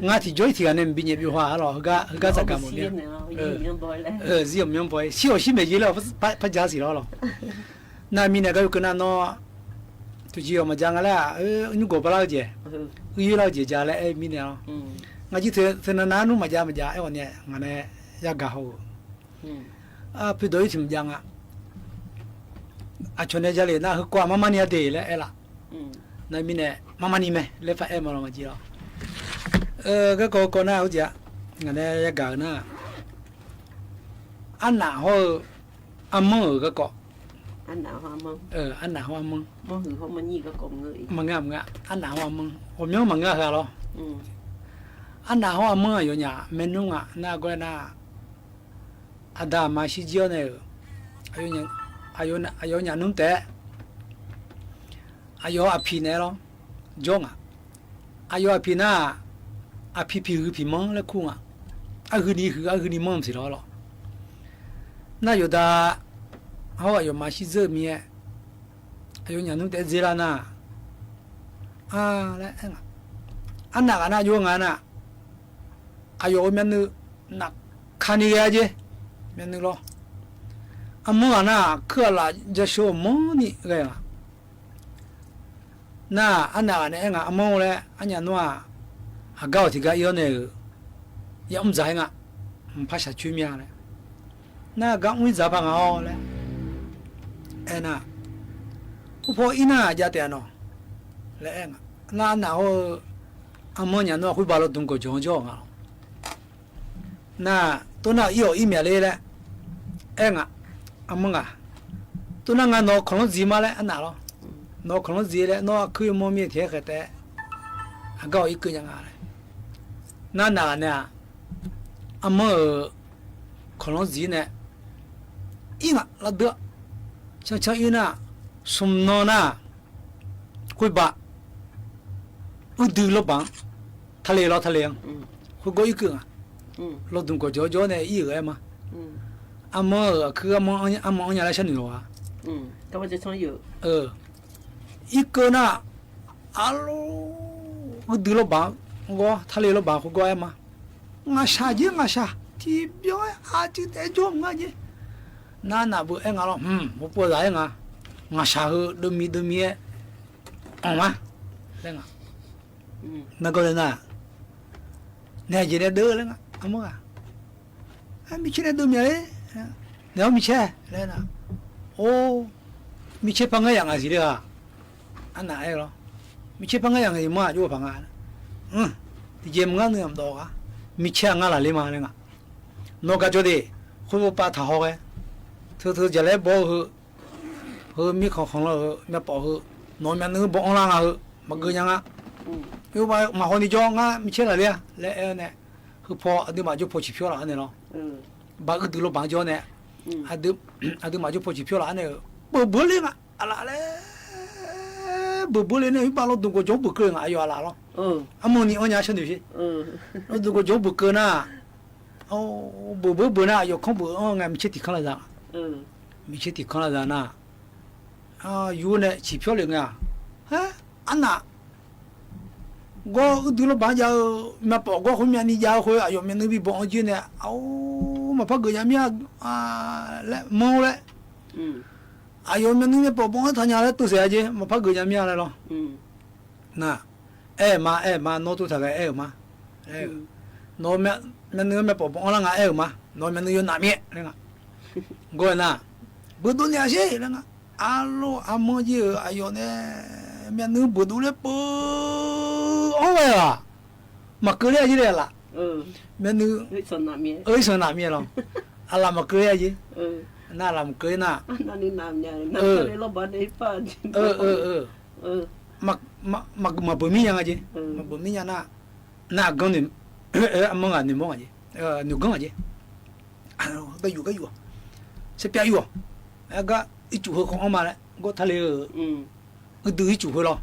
Ngar tiqjawr-ir tiqghaq nae maqbi nyaef byov ha-a lawq, heugar tsafgaq mawf mir-a. Zir-awq myanr baw-aer shir-awq shir maeq jer laer par ja siq lawr lawq. Nar mirnae gar oekeuv nar nawr tiqjeq-awq maqja nga laer-aq, nymrgawq barlar-eu jeq, uir lar-eu jeq ja laer aer-eu mirnae lawr. Ngaq jir teu teunav nav nmr maqjav maqjav aer-awq nae ngaq nae yagaq haw-euq. Poeqdawq-ir tiq maqjav nga. Aqcawq nae ja lef nar heukawv-aq marmar ni-a de laer aer laf. Nar mirnae marmar ni mae laer paraer ma lawr ngaq jir lawr. Garkawv kawv nar-aq, ngaq nae yagaq-euq nar, arnaf hawr-eu armanr-euq garkawv. Arnaf hawr armanr. Maqngeur maqngeur, arnaf hawr armanr ghawqmyanr maqngeur-a heu-a lawr. Arnaf hawr armanr aqyawf nyaf maernmr nga nar gawr-aer nar, aqda aqma shirjir-awr nae-euq aqyawf nyaf nmr taef-aer aqyawf-eu aqpiq naeq-aer lawr jawr nga. Aqyawf aqpiq nar-aq, aqpiq piq huiq piq manr laer kur nga. Arhuini huiq arhuini manr siq lawr lawq. Nar yawqda hawr aqyawf aqma shirdzeur-eu mir-aer aqyawf nyaf nmr taef-aer dzer lar nar, a laer aer nga. Arnaf ghaq nar jov-eu nga nar, aqyawf-euq myavnuiv nafkani ghae-a jer. Myavnuiv lawr. Armanr ghaq nar-aq, kuir aqlaf jasheu-euq manrni ghae nga. Nar, arnaf ghaq nae aer nga, armanr-or laer, arnyaf nmr-aq, aqgar-awq tiqgar ir-awr nae-euq yamr dzaq-aer nga. Mqpar shaqcoer mir-a laer. Nar, aqgar mr-ir dzaq paq nga-awr laer aernar, khoerpaw ir nar jav taef-a nawq laer aer nga. Nar, arnaf hawr-eu armanr nyaf nmr-aq, khoerbav lawdmq gawqjawq-anr jawr-euq nga lawq. Nar, tov nar-euq ir-awq ir myaqler laer aer nga. Armanr ghaq, tov nar nga nawq-eu kanqlanr dziq ma laer arnaf lawr. Nawq-eu kanqlanr dziq laer nawr aqkuir yawmawr mir-eu tiq-aer khaeq taef-aer aqgar-awq irkeuv nya nga laer. Nar, arnaf ghaq nae-aq, armanr-euq kanqlanr dziq nae ir nga lavdeur-a. Cancan ir nar, smq nan nar, khoerbav uirdui lawrbaq-anr, tale lawr tale-anr, khoergawr irkeuv nga. Lawdmq gawqjawq jawr nae ir-euq aer ma. Armanr-euq aqkuir armanr anrnya laer sharnoeq lawq-a. Irkeuv nar, arlor uirdui lawrbaq-anr gawr tale lawrbaq khoergawr aer ma. Ngaqshaq jer ngaqshaq tiqbyan-aer aqcuiv taef-aer jawr mq ngar jer. Nar, naf beu aer nga lawr, hmq, maqpov zaq-aer nga. Ngaqshaq heu deuvmi deuvmi-aer anr ma laer nga. Nargawr nae nar, naeq jeq nae deuv laer nga, armanr ghaq. Aer, micaer nae deuv myav-aer, naeq-awr micaer laer nar, or, micaer par ngar yaf ngaq siq le-aq. Arnaf aer-eu lawr, micaer par ngar yaf ngaq siq manr-aq jov-eu paq nga. Tiqjeq maqngar nuiv-aq maqdawv-a, micaer-aq ngar laf ler ma laer nga. Nawq gaq jawr de, khoerpav taqhaw ghae, teu teu jaqlaer baw-eu heu, heu mirkhanq khanqlan heu myavpawf heu, nawq-eu myavnuiv baw anrlar nga heu, maqgeuv nya nga. Khoerpav maqhaw ni jawr ngar micaer laf ler-a laer aer-awr nae, heupawr aqduimaf jawr paw ciqpyawr laf-anr naeq lawr. Baq uirdui lawrbaq-anr jawr nae, aqduimaf jawr paw ciqpyawr laf-anr nae-euq beuq beuq le nga. Aqlaf laer beuq beuq le nae khoerpav lawdmq gawqjawq-anr beuq keuv nga aqyawf aqlaf lawr. Armanr ni anrnya sharnoeq sher. Lawdmq gawqjawq-anr beuq keuv nar, beuq beuq beuq nar aqyawf kanr beuq-anr ngae micaer tiq kanr laf zaq nga. Miqtser tiq kanr lar za nar, yur nae ciqpyawr lef ngae-aq, arnaq gawr uirdui lawrbaq-anr jav-eu myavpawf gawr khoer myavni jav-eu khoer aqyawf myavnuiv bi bawq-anr jir nae, a-or, maqpar geuf nya mir-a laer manr laer, aqyawf myavnuiv myavpawf bawq-anr taqnya laer teusaef-a jeq, maqpar geuf nya mir-a laer lawr. Nar, aer-euq ma, aer-euq ma, nawr tov taq ghae aer-euq ma. Nawq-eu myavnuiv-anr myavpawf bawq-anr lar nga aer-euq ma. Nawq-eu myavnuiv yawnaf mir-aer laer nga. Gawr-eu nar, beuqdov naeq-a sher laer nga. Arlof armanr jir-euq aqyawf nae myavnuiv beuqdov laer peuq-anr ghae-aq, maqkeuv ler-a jir laer laf. Myavnuiv, irsanq naf mir-aer lawr. Aqlaf maqkeuv ler-a jir. Nar aqlaf maqkeuv ler nar, maqbeuq mir nya nga jeq. Maqbeuq mir nya nar, nar aqganr, armanr ghaq noeqmawr ngaq jeq, noeqganr ngaq jeq. Gar yuf gar yuf-awq, sarpyav yuf-awq. Aer gar ircuf heu khawf-anr ma laer gawr tar le-eu, uirdui ircuf heu lawr.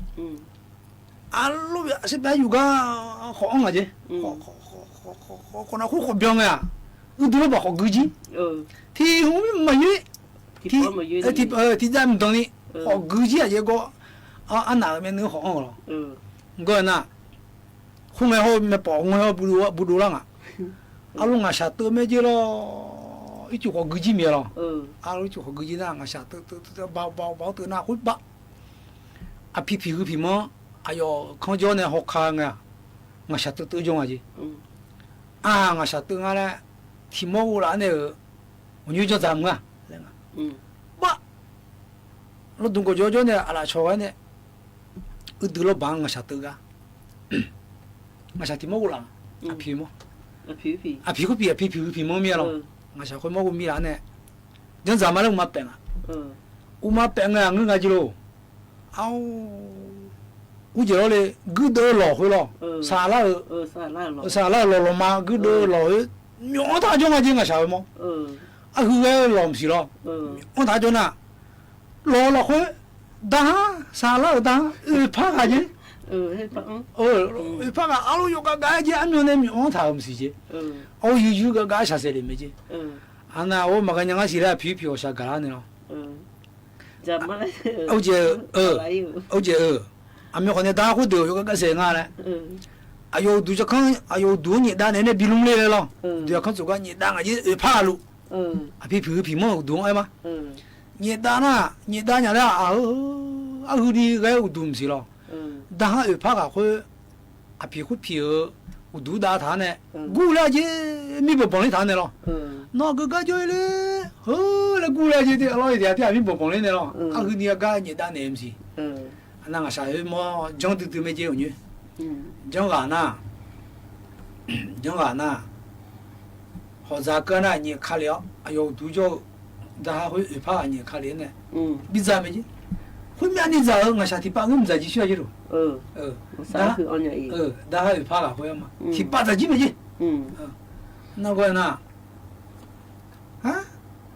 Arlof sarpyav yuf gar khawf-anr ngaq jeq. Khawf nar khoer khawf byan ngae-aq, uirdui lawrbaq khawf gui jir. Tiq hmq maqyoer, tiqjav mqdanq ni khawf gui jir-aq jeq gawr. Arnaq-euq myavnuiv khawf-anr-eu lawr. Gawr-eu nar, khoerngae hawr myavpawf ngae hawr burdov lar ngaq. Arlof ngaqshaq teuv maer jer lawr. Ircuf khawf gui jir miq-aer lawr. Arlof ircuf khawf gui jir nar ngaqshaq teuv teuv teuv teuv baoq baoq baoq teuv nar khoer bav. Aqpiq piq hui piq manr aqyawf kanr jawr nae hawka ngae-aq, ngaqshaq teuv teuv jawr nga jeq. Aq, ngaqshaq teuv nga laer tiq mawr ghovlaf-anr nae-euq aqnyoer janrdzaq mr-a laer nga. Bav, lawdmq gawqjawr jawr nae aqlaf cawq ghae nae uirdui lawrbaq-anr ngaqshaq teuv gar, ngaqshaq tiq mawr ghovlaf, aqpiq mawr, aqpiq khoer piq aqpiq piq hui piq manr mir-a lawr. Ngaqshaq khoer mawr ghovmir laf-anr nae janrdzaq ma laer uqma paef nga. Uqma paef ngae aqngeur nga jeq lof. Ar, urjaeq lawr le, guirdeuv-eu lawq khoer lawr, saqlar-euq, saqlar-euq lawqma guirdeuv-eu lawq khoer myawf-anr taq jawr nga jeq ngaqshaq-eu mawr. Arhui ghae-eu lawq mqsiq lawr. Myawf-anr taq jawr nar, lawq-eu lawq khoer, darhar saqlar-euq darhar oeqpar ghaq jeq. Oeqpar ghaq arlof yawgav gav-aer jeq armyan nae myawf-anr taq-euq mqsiq jeq. Ar, yuir yuir gav gav-aer shaqsaef le mae jeq. Aqnav-or maqghae nya ngar siq laer aqpiq piq ghawqshaq gaq lar nae lawr. Urjaeq-eu, urjaeq-eu, aqmyan khawf nae darhar khoerdeuq yawgav gav saef nga laer. Aqyawf uqduq jav kanr, aqyawf uqduq-anr nyaefdav naeq-aer nae bi lmr ler laer lawr. Uqduq jav kanr tsofgar nyaefdav ngaq jeq oeqpar ghaq luf. Aqpiq piq hui piq manr uqduq-anr aer ma. Nyaefdav nar, nyaefdav nya laer aqheu, arhui ni ghae-aer uqduq mqsiq lawr. Darhar oeqpar ghaq khoer, aqpiq khoer piq-eu uqduq dav taq-anr nae, gurler-a jeq, mir banqbanq ler taq-anr nae lawr. Nawr aqgeu gar jawr-ir le, heu laer gurler-a jeq, alawr-iq tiq ghaq tir ghaq mir banqbanq ler nae lawr. Arhui ni ghae gar nyaefdav naeq-eu mqsiq. Aqnav ngaqshaq khoer mawr janr duidui mae jeq uqnyoer. Janr ghaq nar, janr ghaq nar, hawqdzaq keuv nar nyaef ka lef-awr aqyawf uqduq jawr-eu darhar khoer oeqpar ghaq nyaef ka lef-aer nae bidzaq mae jeq. Khoermyav ni dzaq-euq ngaqshaq tiqpav ghoer mqdzaq jir shir-a jeq lof. Darhar oeqpar ghaq khoer-a ma tiqpav dzaq jir mae jeq. Nargawr-aer nar,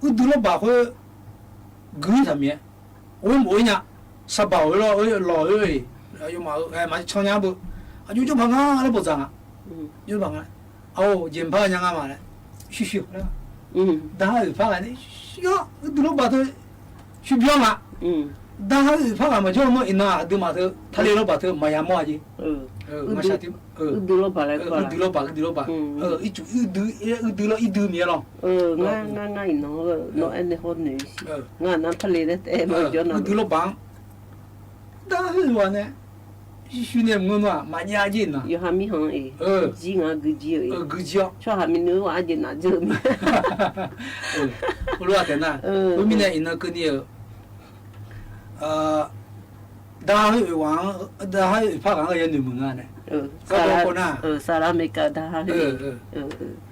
uirdui lawrbaq khoer gui taq mir-aer, or mq-or nya, saqbaq-euq lawr-eu lawq-eu, aqyawfmaf-euq maq can nya beu, aqjox jawr paq nga laer bawqdzaq nga. Jawr paq nga, aqor jeq mqpar nya nga ma laer, shuir shuir-awq laer, darhar oeqpar ghaq nae shuir-awr uirdui lawrbaq teu shuir byan nga. Darhar oeqpar ghaq maqjawr-eu nawr iqnan aqduimaf teu tale lawrbaq teu maqya mawr-a jeq. Uirdui lawrbaq, uirdui lawrbaq, ircuf uirdui lawr irdui miqyaer lawr. Uirdui lawrbaq-anr darhar oeq ghaq nae shuir nae mqngeur nar-aq maqjav jeq nar, yawqha mirkhanq-anr jir nga guijir-eu, guijir-awr tsawrhaq myavnuiv-anr ghaq jeq naf dzeur-eu mir. Heulof-aer taef nar, khoermirnae iqnan keuvni-euq darhar oeq ghaq-anr, darhar oeq par ghaq-anr yanoeq muiq nga nae, garkawv kov nar,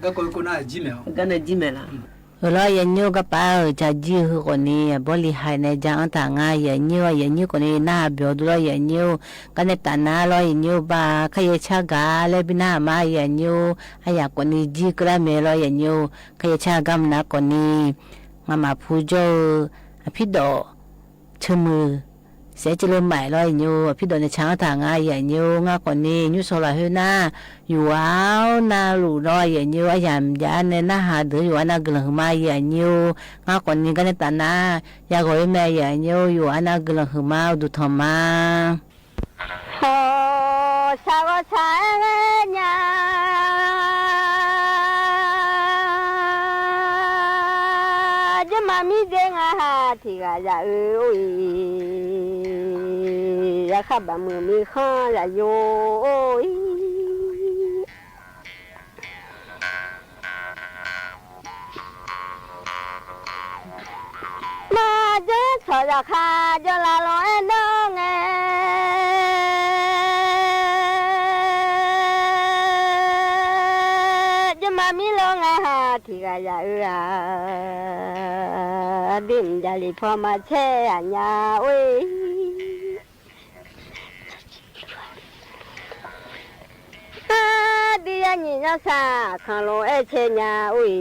garkawv kov nar jir maeq-awr, gar nae jir maeq laf. Heulof-aer yaeqnyir-or garpaf-euq jaqjir heu khawfni aqbawr li haiq nae ja-anr taq nga. Yaeqnyir-or, yaeqnyir khawfni narhaq byawq dur lawr yaeqnyir-or, gar nae taf nar lawr yaeqnyir-or, bar kar yaer car gaq laer bi narhaq ma yaeqnyir-or, aryaq khawfni jir keuvlar mae lawr yaeqnyir-or, kar yaer car gar mq nar khawfni ngamaf pu jawr-eu aqpirdawf ceumuiq Saef-aer ceuv le maef lawr, aqnyir-or. Aqpir dawq nae tsaq-anr taq nga, aqnyir-or. Ngar khawf ni nymr shaw lafkhoer nar, yawqghaq-awr navluf lawr, aqnyir-or. Aryamq jav-aer nae narhaq deuq-anr yawqghaq nav guiqlanq huiqma, aqnyir-or. Ngar khawf ni garnae taf nar, yaghawq-ir mae, aqnyir-or. Yawqghaq nav guiqlanq huiqma, uqduq tanqma. Hawq, shaq ghawq shaq-aer ghae nya, jawrma mir dzer nga ha tiq ghaq yaf-eu or-iq, yarkhar baqmuiq mirkhanq yaf yo or-iq. Maqjawr tsawq zaqkhav jawrlav law-aer dawr ngae, jawrma mir lor ngae ha tiq ghaq yaf-eu-aq, aqdui mqjaqlif paw maqcaer aqnya or-e. Aqdui yanyiq nyarsaq kanq lof-aer cae nya or-iq,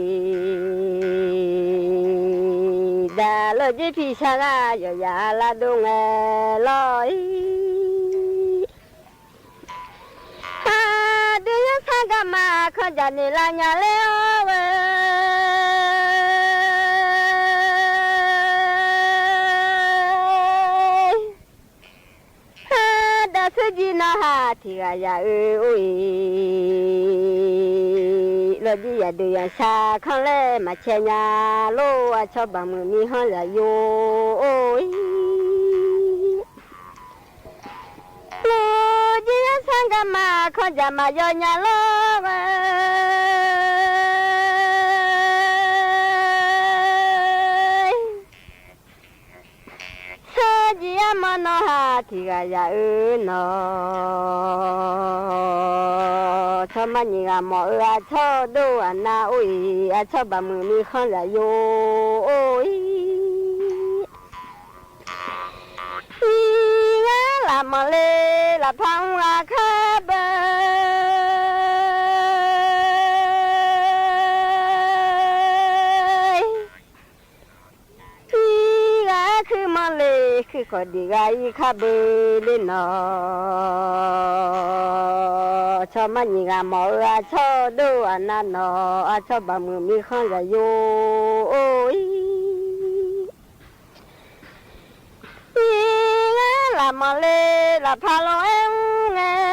daq lawr jir pi shar ghaq yawqyaf lar dov ngae lawr-ir. Aqdui yanrsar garma kanr jaq noeq lar nya ler-awr ghae, daq sher jir nawr ha tiq ghaq yaf-eu or-iq, lawr jir yaqdui yanqshaq kanr laer maqcae nya lor, aqcawq baqmuiq mirkhanq zaq yo or-iq. Lawr jir yanrsar garma kanr jaq maqyaw nya lor ghae, sher jir armawr nawr ha tiq ghaq yaf-eu nawq, tsawrma nyiq ghaq mawf-eu aqcawq dov aqnav or-iq, aqcawq baqmuiq mirkhanq zaq yo or-iq. Iq ngar lafmanq le lafpar mr ghaq kar beu, iq ghaq-aer kuir manr le kuir khawf diq ghaq-ir kar beu le nawq, tsawrma nyiq ghaq mawf-eu aqcawq dov aqnav nawq, aqcawq baqmuiq mirkhanq zaq yo or-iq. Iq ngar lafmanq le lafpar law-aer mr ngae,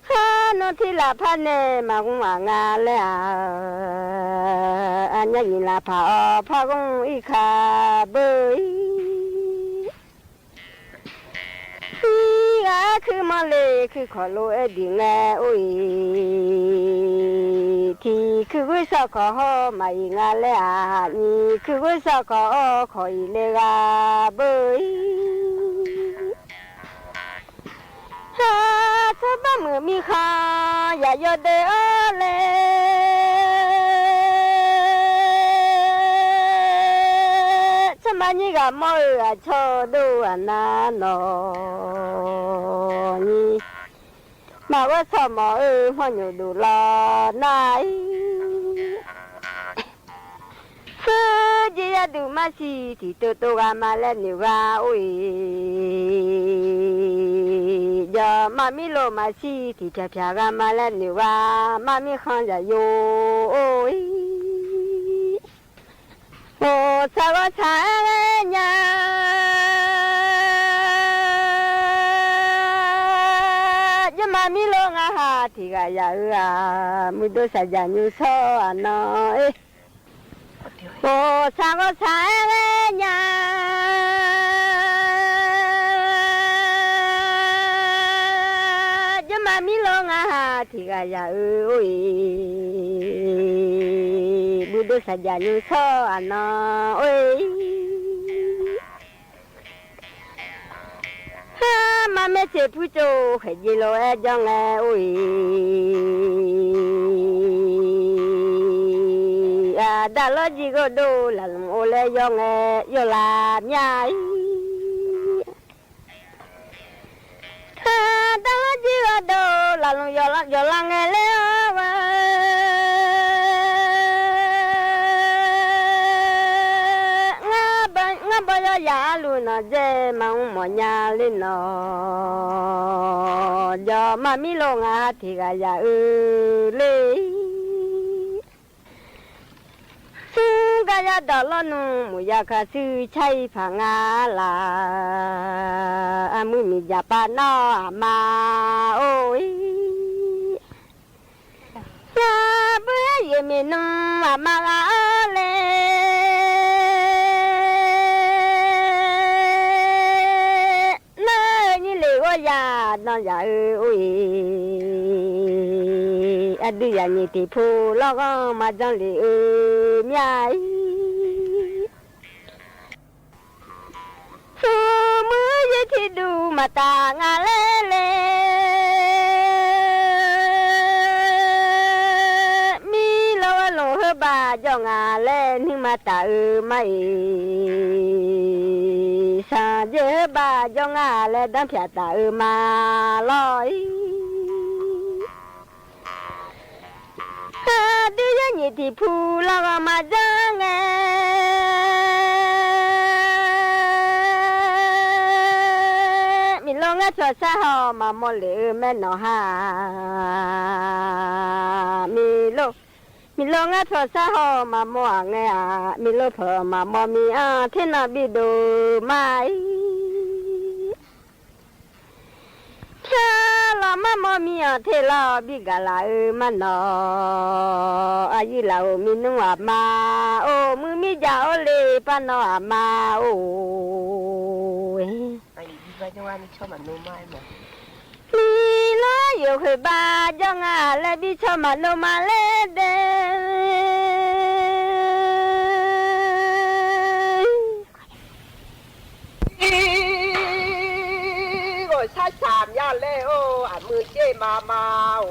har nawr tir lafpar nae maqgmr aq nga laer-aq, aqnyir nyiq lafpar-awr par gmr-ir ka beu-ir. Iq ghaq-aer kuir manr le kuir khawf lof-aer diq ngae or-iq, tiq kuir ghoer shawr khawf hawr maq-iq nga laer-aq, nyiq kuir ghoer shawr khawf hawr khawf-iq le gha beu-ir. Aqcawq baqmuiq mirkhanq yaf yawdeuq-awr le, tsawrma nyir ghaq mawr-eu aqcawq dov aqnav nawq, nyiq maqghawr tsawq mawf-eu hmawr nyoq dov lawr nar-ir. Sher jir yar duq mar siq tiq tov tov gha ma laer noeq gha or-iq, jawrma mir lof maqsiq tiq pyaq pyaq gha ma laer noeq gha, mar mirkhanq zaq yo or-iq. Or, tsaq ghawr tsaq-aer ghae nya, jawrma mir lof ngar ha tiq ghaq yaf-eu-aq, muiqdov shaqjaq nymr shawr aqnan-ir. Or, tsaq ghawr tsaq-aer ghae nya, jawrma mir lof ngar ha tiq ghaq yaf-eu or-iq, muiqdov shaqjaq nymr shawr aqnan or-iq. Har mar maer tseq pur tsov khaeq jeq lof-aer jawr ngae or-iq, aqda lawr jir gharduq laflmq or laer yawr ngae yawlav mya-ir. Aqda lawr jir gharduq laflmq yawlav ngae laer-awr ghae Yaq arluf nanqdzae maqmr mawfnya ler nawq, jawq maqmir lof ngaq ha tiq ghaq yaq-eu ler. Smr gar yar dawq lawrnmr muiq ya kaq shuir car-ir paq nga laf, aqmuiq miqdzaq pav nawr aqma or-ir. Yaqbur-aer yeq miq nmr aqma ghaq-anr le, nar-eu nyir lef ghawr ya dan yaq-eu or-ir. Aqdui yaq nyiq tiq pu lawrghanr maqjan lef-eu mya-ir. Smrmuiq-eu yaer tiqduq maqtaf nga laer le, mirlawr gharluf heubar jawr nga laer nuima taf-eu ma-iq, sanqdzaeq heubar jawr nga laer danr pyaq taf-eu ma lawr-ir. Aqdui yaer nyiq tiq pu lawrghanr maqjan ngae, miqlor ngar pyawq sar haw maqmawr lef-eu maernawq ha, miqlor, miqlor ngar pyawq sar haw maqmawr-aq ngae-aq, miqlor pyawq maqmawr mir-anr ternan bidov ma-ir. Pyar lawq marmawr mir-anr terlar-awr bi gaq laf-eu ma nawq, aqyuif laf-euq minmr aqma or, muiq mirjaq or le par nawr aqma or. Miqlor yawkhoeq bar jawr nga laer bi cawq maqnov ma laer de. Ghawqshaq shaq mya laer or, aqmuiq sher ma ma or.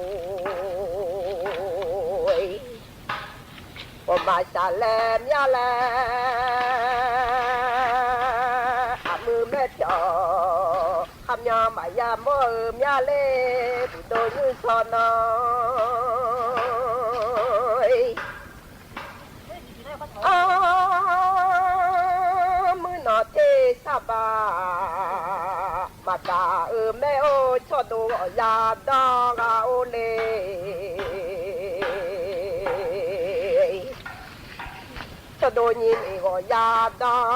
Ghawqmaf shaq laer mya laer, aqmuiq maer pyawq khaqmyan maqya mawr-eu mya ler, buqdov nymr shaw nan. Armuir nan ter sar ba, maqgaq-eu maer or, tsawrdo ghawqya danr ghaq or le. Tsawrdo nyiq miq ghawqya danr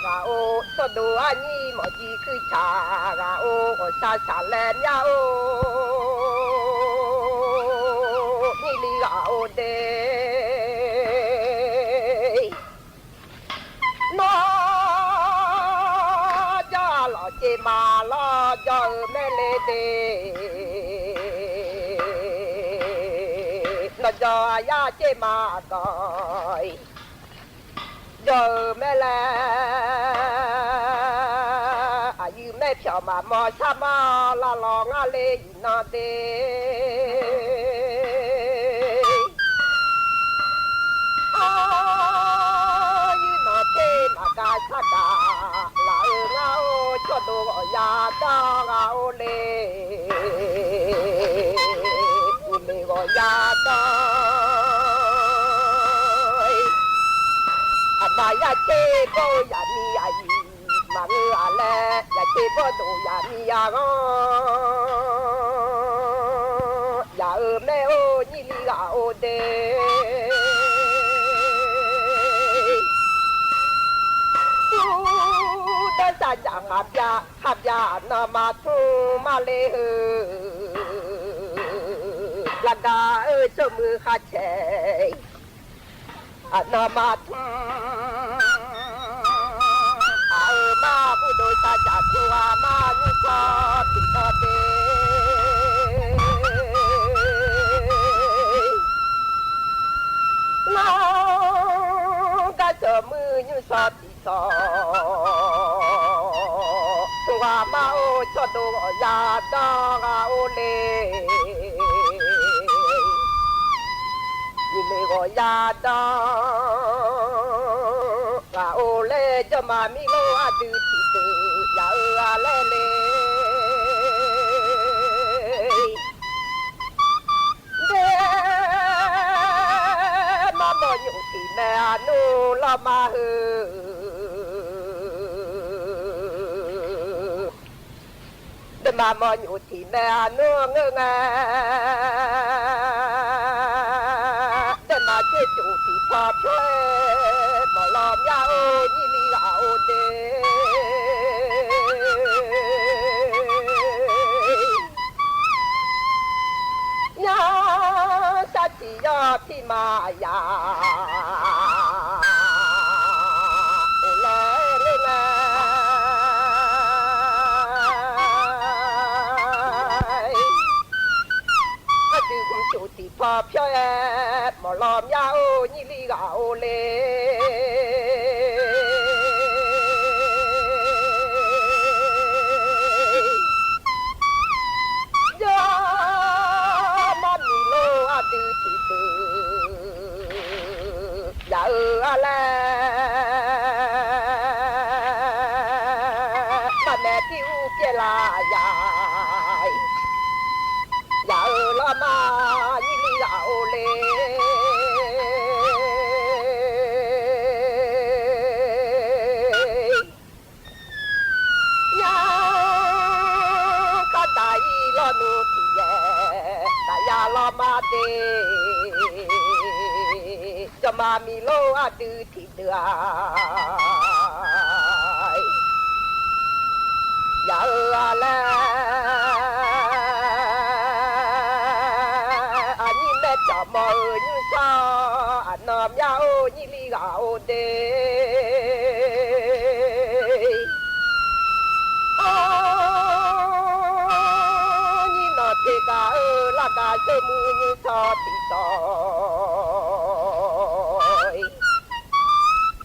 ghaq or, tsawrdo arnyir mawfji kuirtaq ghaq or, ghawqshaq shaq laer mya or, nyirli ghaq or de. Nawr jawr-a lawq caev ma lawr jawr-eu maer le de. Nawr jawr-a yar caev ma dawq-iq jawr-eu maer laer, aqyuif maer pyawq maqmawr sharmawr lar lawq ngar le iqnan de. Armuir nan ter maqgaq sar gaq laf-eu ngar or, tsawrdo ghawqya danr ghaq or le. Uqmeq ghawqya danr, aqma yar caev bawr-eu yaqmiq aqyuif maqngeur-aq laer, yaqcaev bawr dof yaqmiq yaghanr, yaq-euq maer or nyirli ghaq or de. Ur, danrsaq jaq khaqbyav khaqbyav aqnan ma tmr mar le heu, laqgaq-eu tsawrmuiq kharcae aqnan ma tmr. Aq-euq mar burdov sarjaq tmr ghaq mar nymrshawr tiqdawr de. Lanr gar tsawrmuiq nymrshawr tiqshawr, tmr ghaq mar or tsawrdo ghawqya danr ghaq or le. Nyiq meq ghawqya danr ghaq or laer, jawrma mirlor ardui tiqdeuq yaq-eu-a laer le. Nde, marmawr nymq tiq Tiq mae arnur lawrma heu, deuvma mawrnyof tiq mae arnur ngeur ngae, deuvma tser tsof tiq paw pyawr-aer mawf law myar-or nyir li ghaq-or de. Nyar sar tiq yawr pirma yaq of laer ler ngae, ardui hmq tsof tiq paw pyawr-aer mawf law myar-or nyir li ghaq-or le. Jawr mar miq lor ardui tiqdeuq yaq-eu ar laer, maqmaeq tir ur pyaev la yaq. Yaq-euq lawrma nyir li ghaq-or le. Nyar kardaq ir lawrnmr tiq yaeq daqya lawrma de. Jawrma miq lor ardui tiqdeuq-aq, yaq-eu ar laer, aqnyir maer pyawq mawr-eu nymrsawr aqnan myar-or nyir li ghaq-or de. Awr, nyir nanq te gaq-eu largaq zeur mur nymrsawr tiqdawq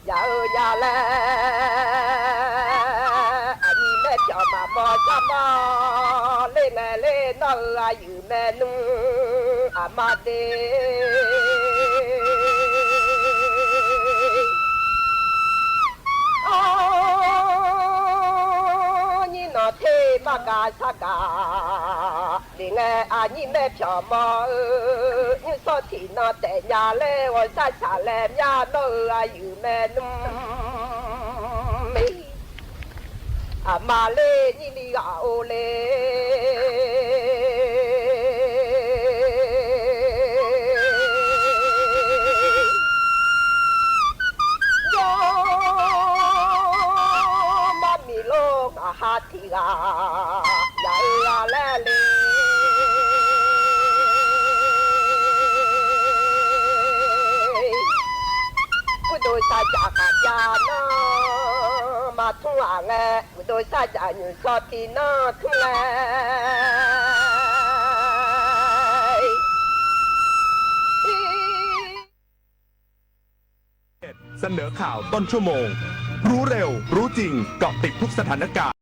yaq-eu nya laer, aqnyir maer pyawq maqmawr sar mawr ler ngae ler nawr-eu aqyuif maernmr aqma de. Awr, nyir nanq te margaq sargaq le ngae, aqnyir maer pyawq mawr-eu nymrsawr tiqnan taef nya laer ghawqshaq shaq laer myar nawr-eu aqyuif maernmr aqma ler nyir li ghaq-or le. Jawr mar miq lor ngaq ha tiq ghaq yaq-eu ghaq laer le. Gurdoq sarjaq kaqjav nanr maqtmr-aq ngae, gurdoq sarjaq nymq shawr tiq nanr tmr laer. Stand ข่าวต้นชั่วโมง รู้เร็ว รู้จริง เกาะติดทุกสถานการณ์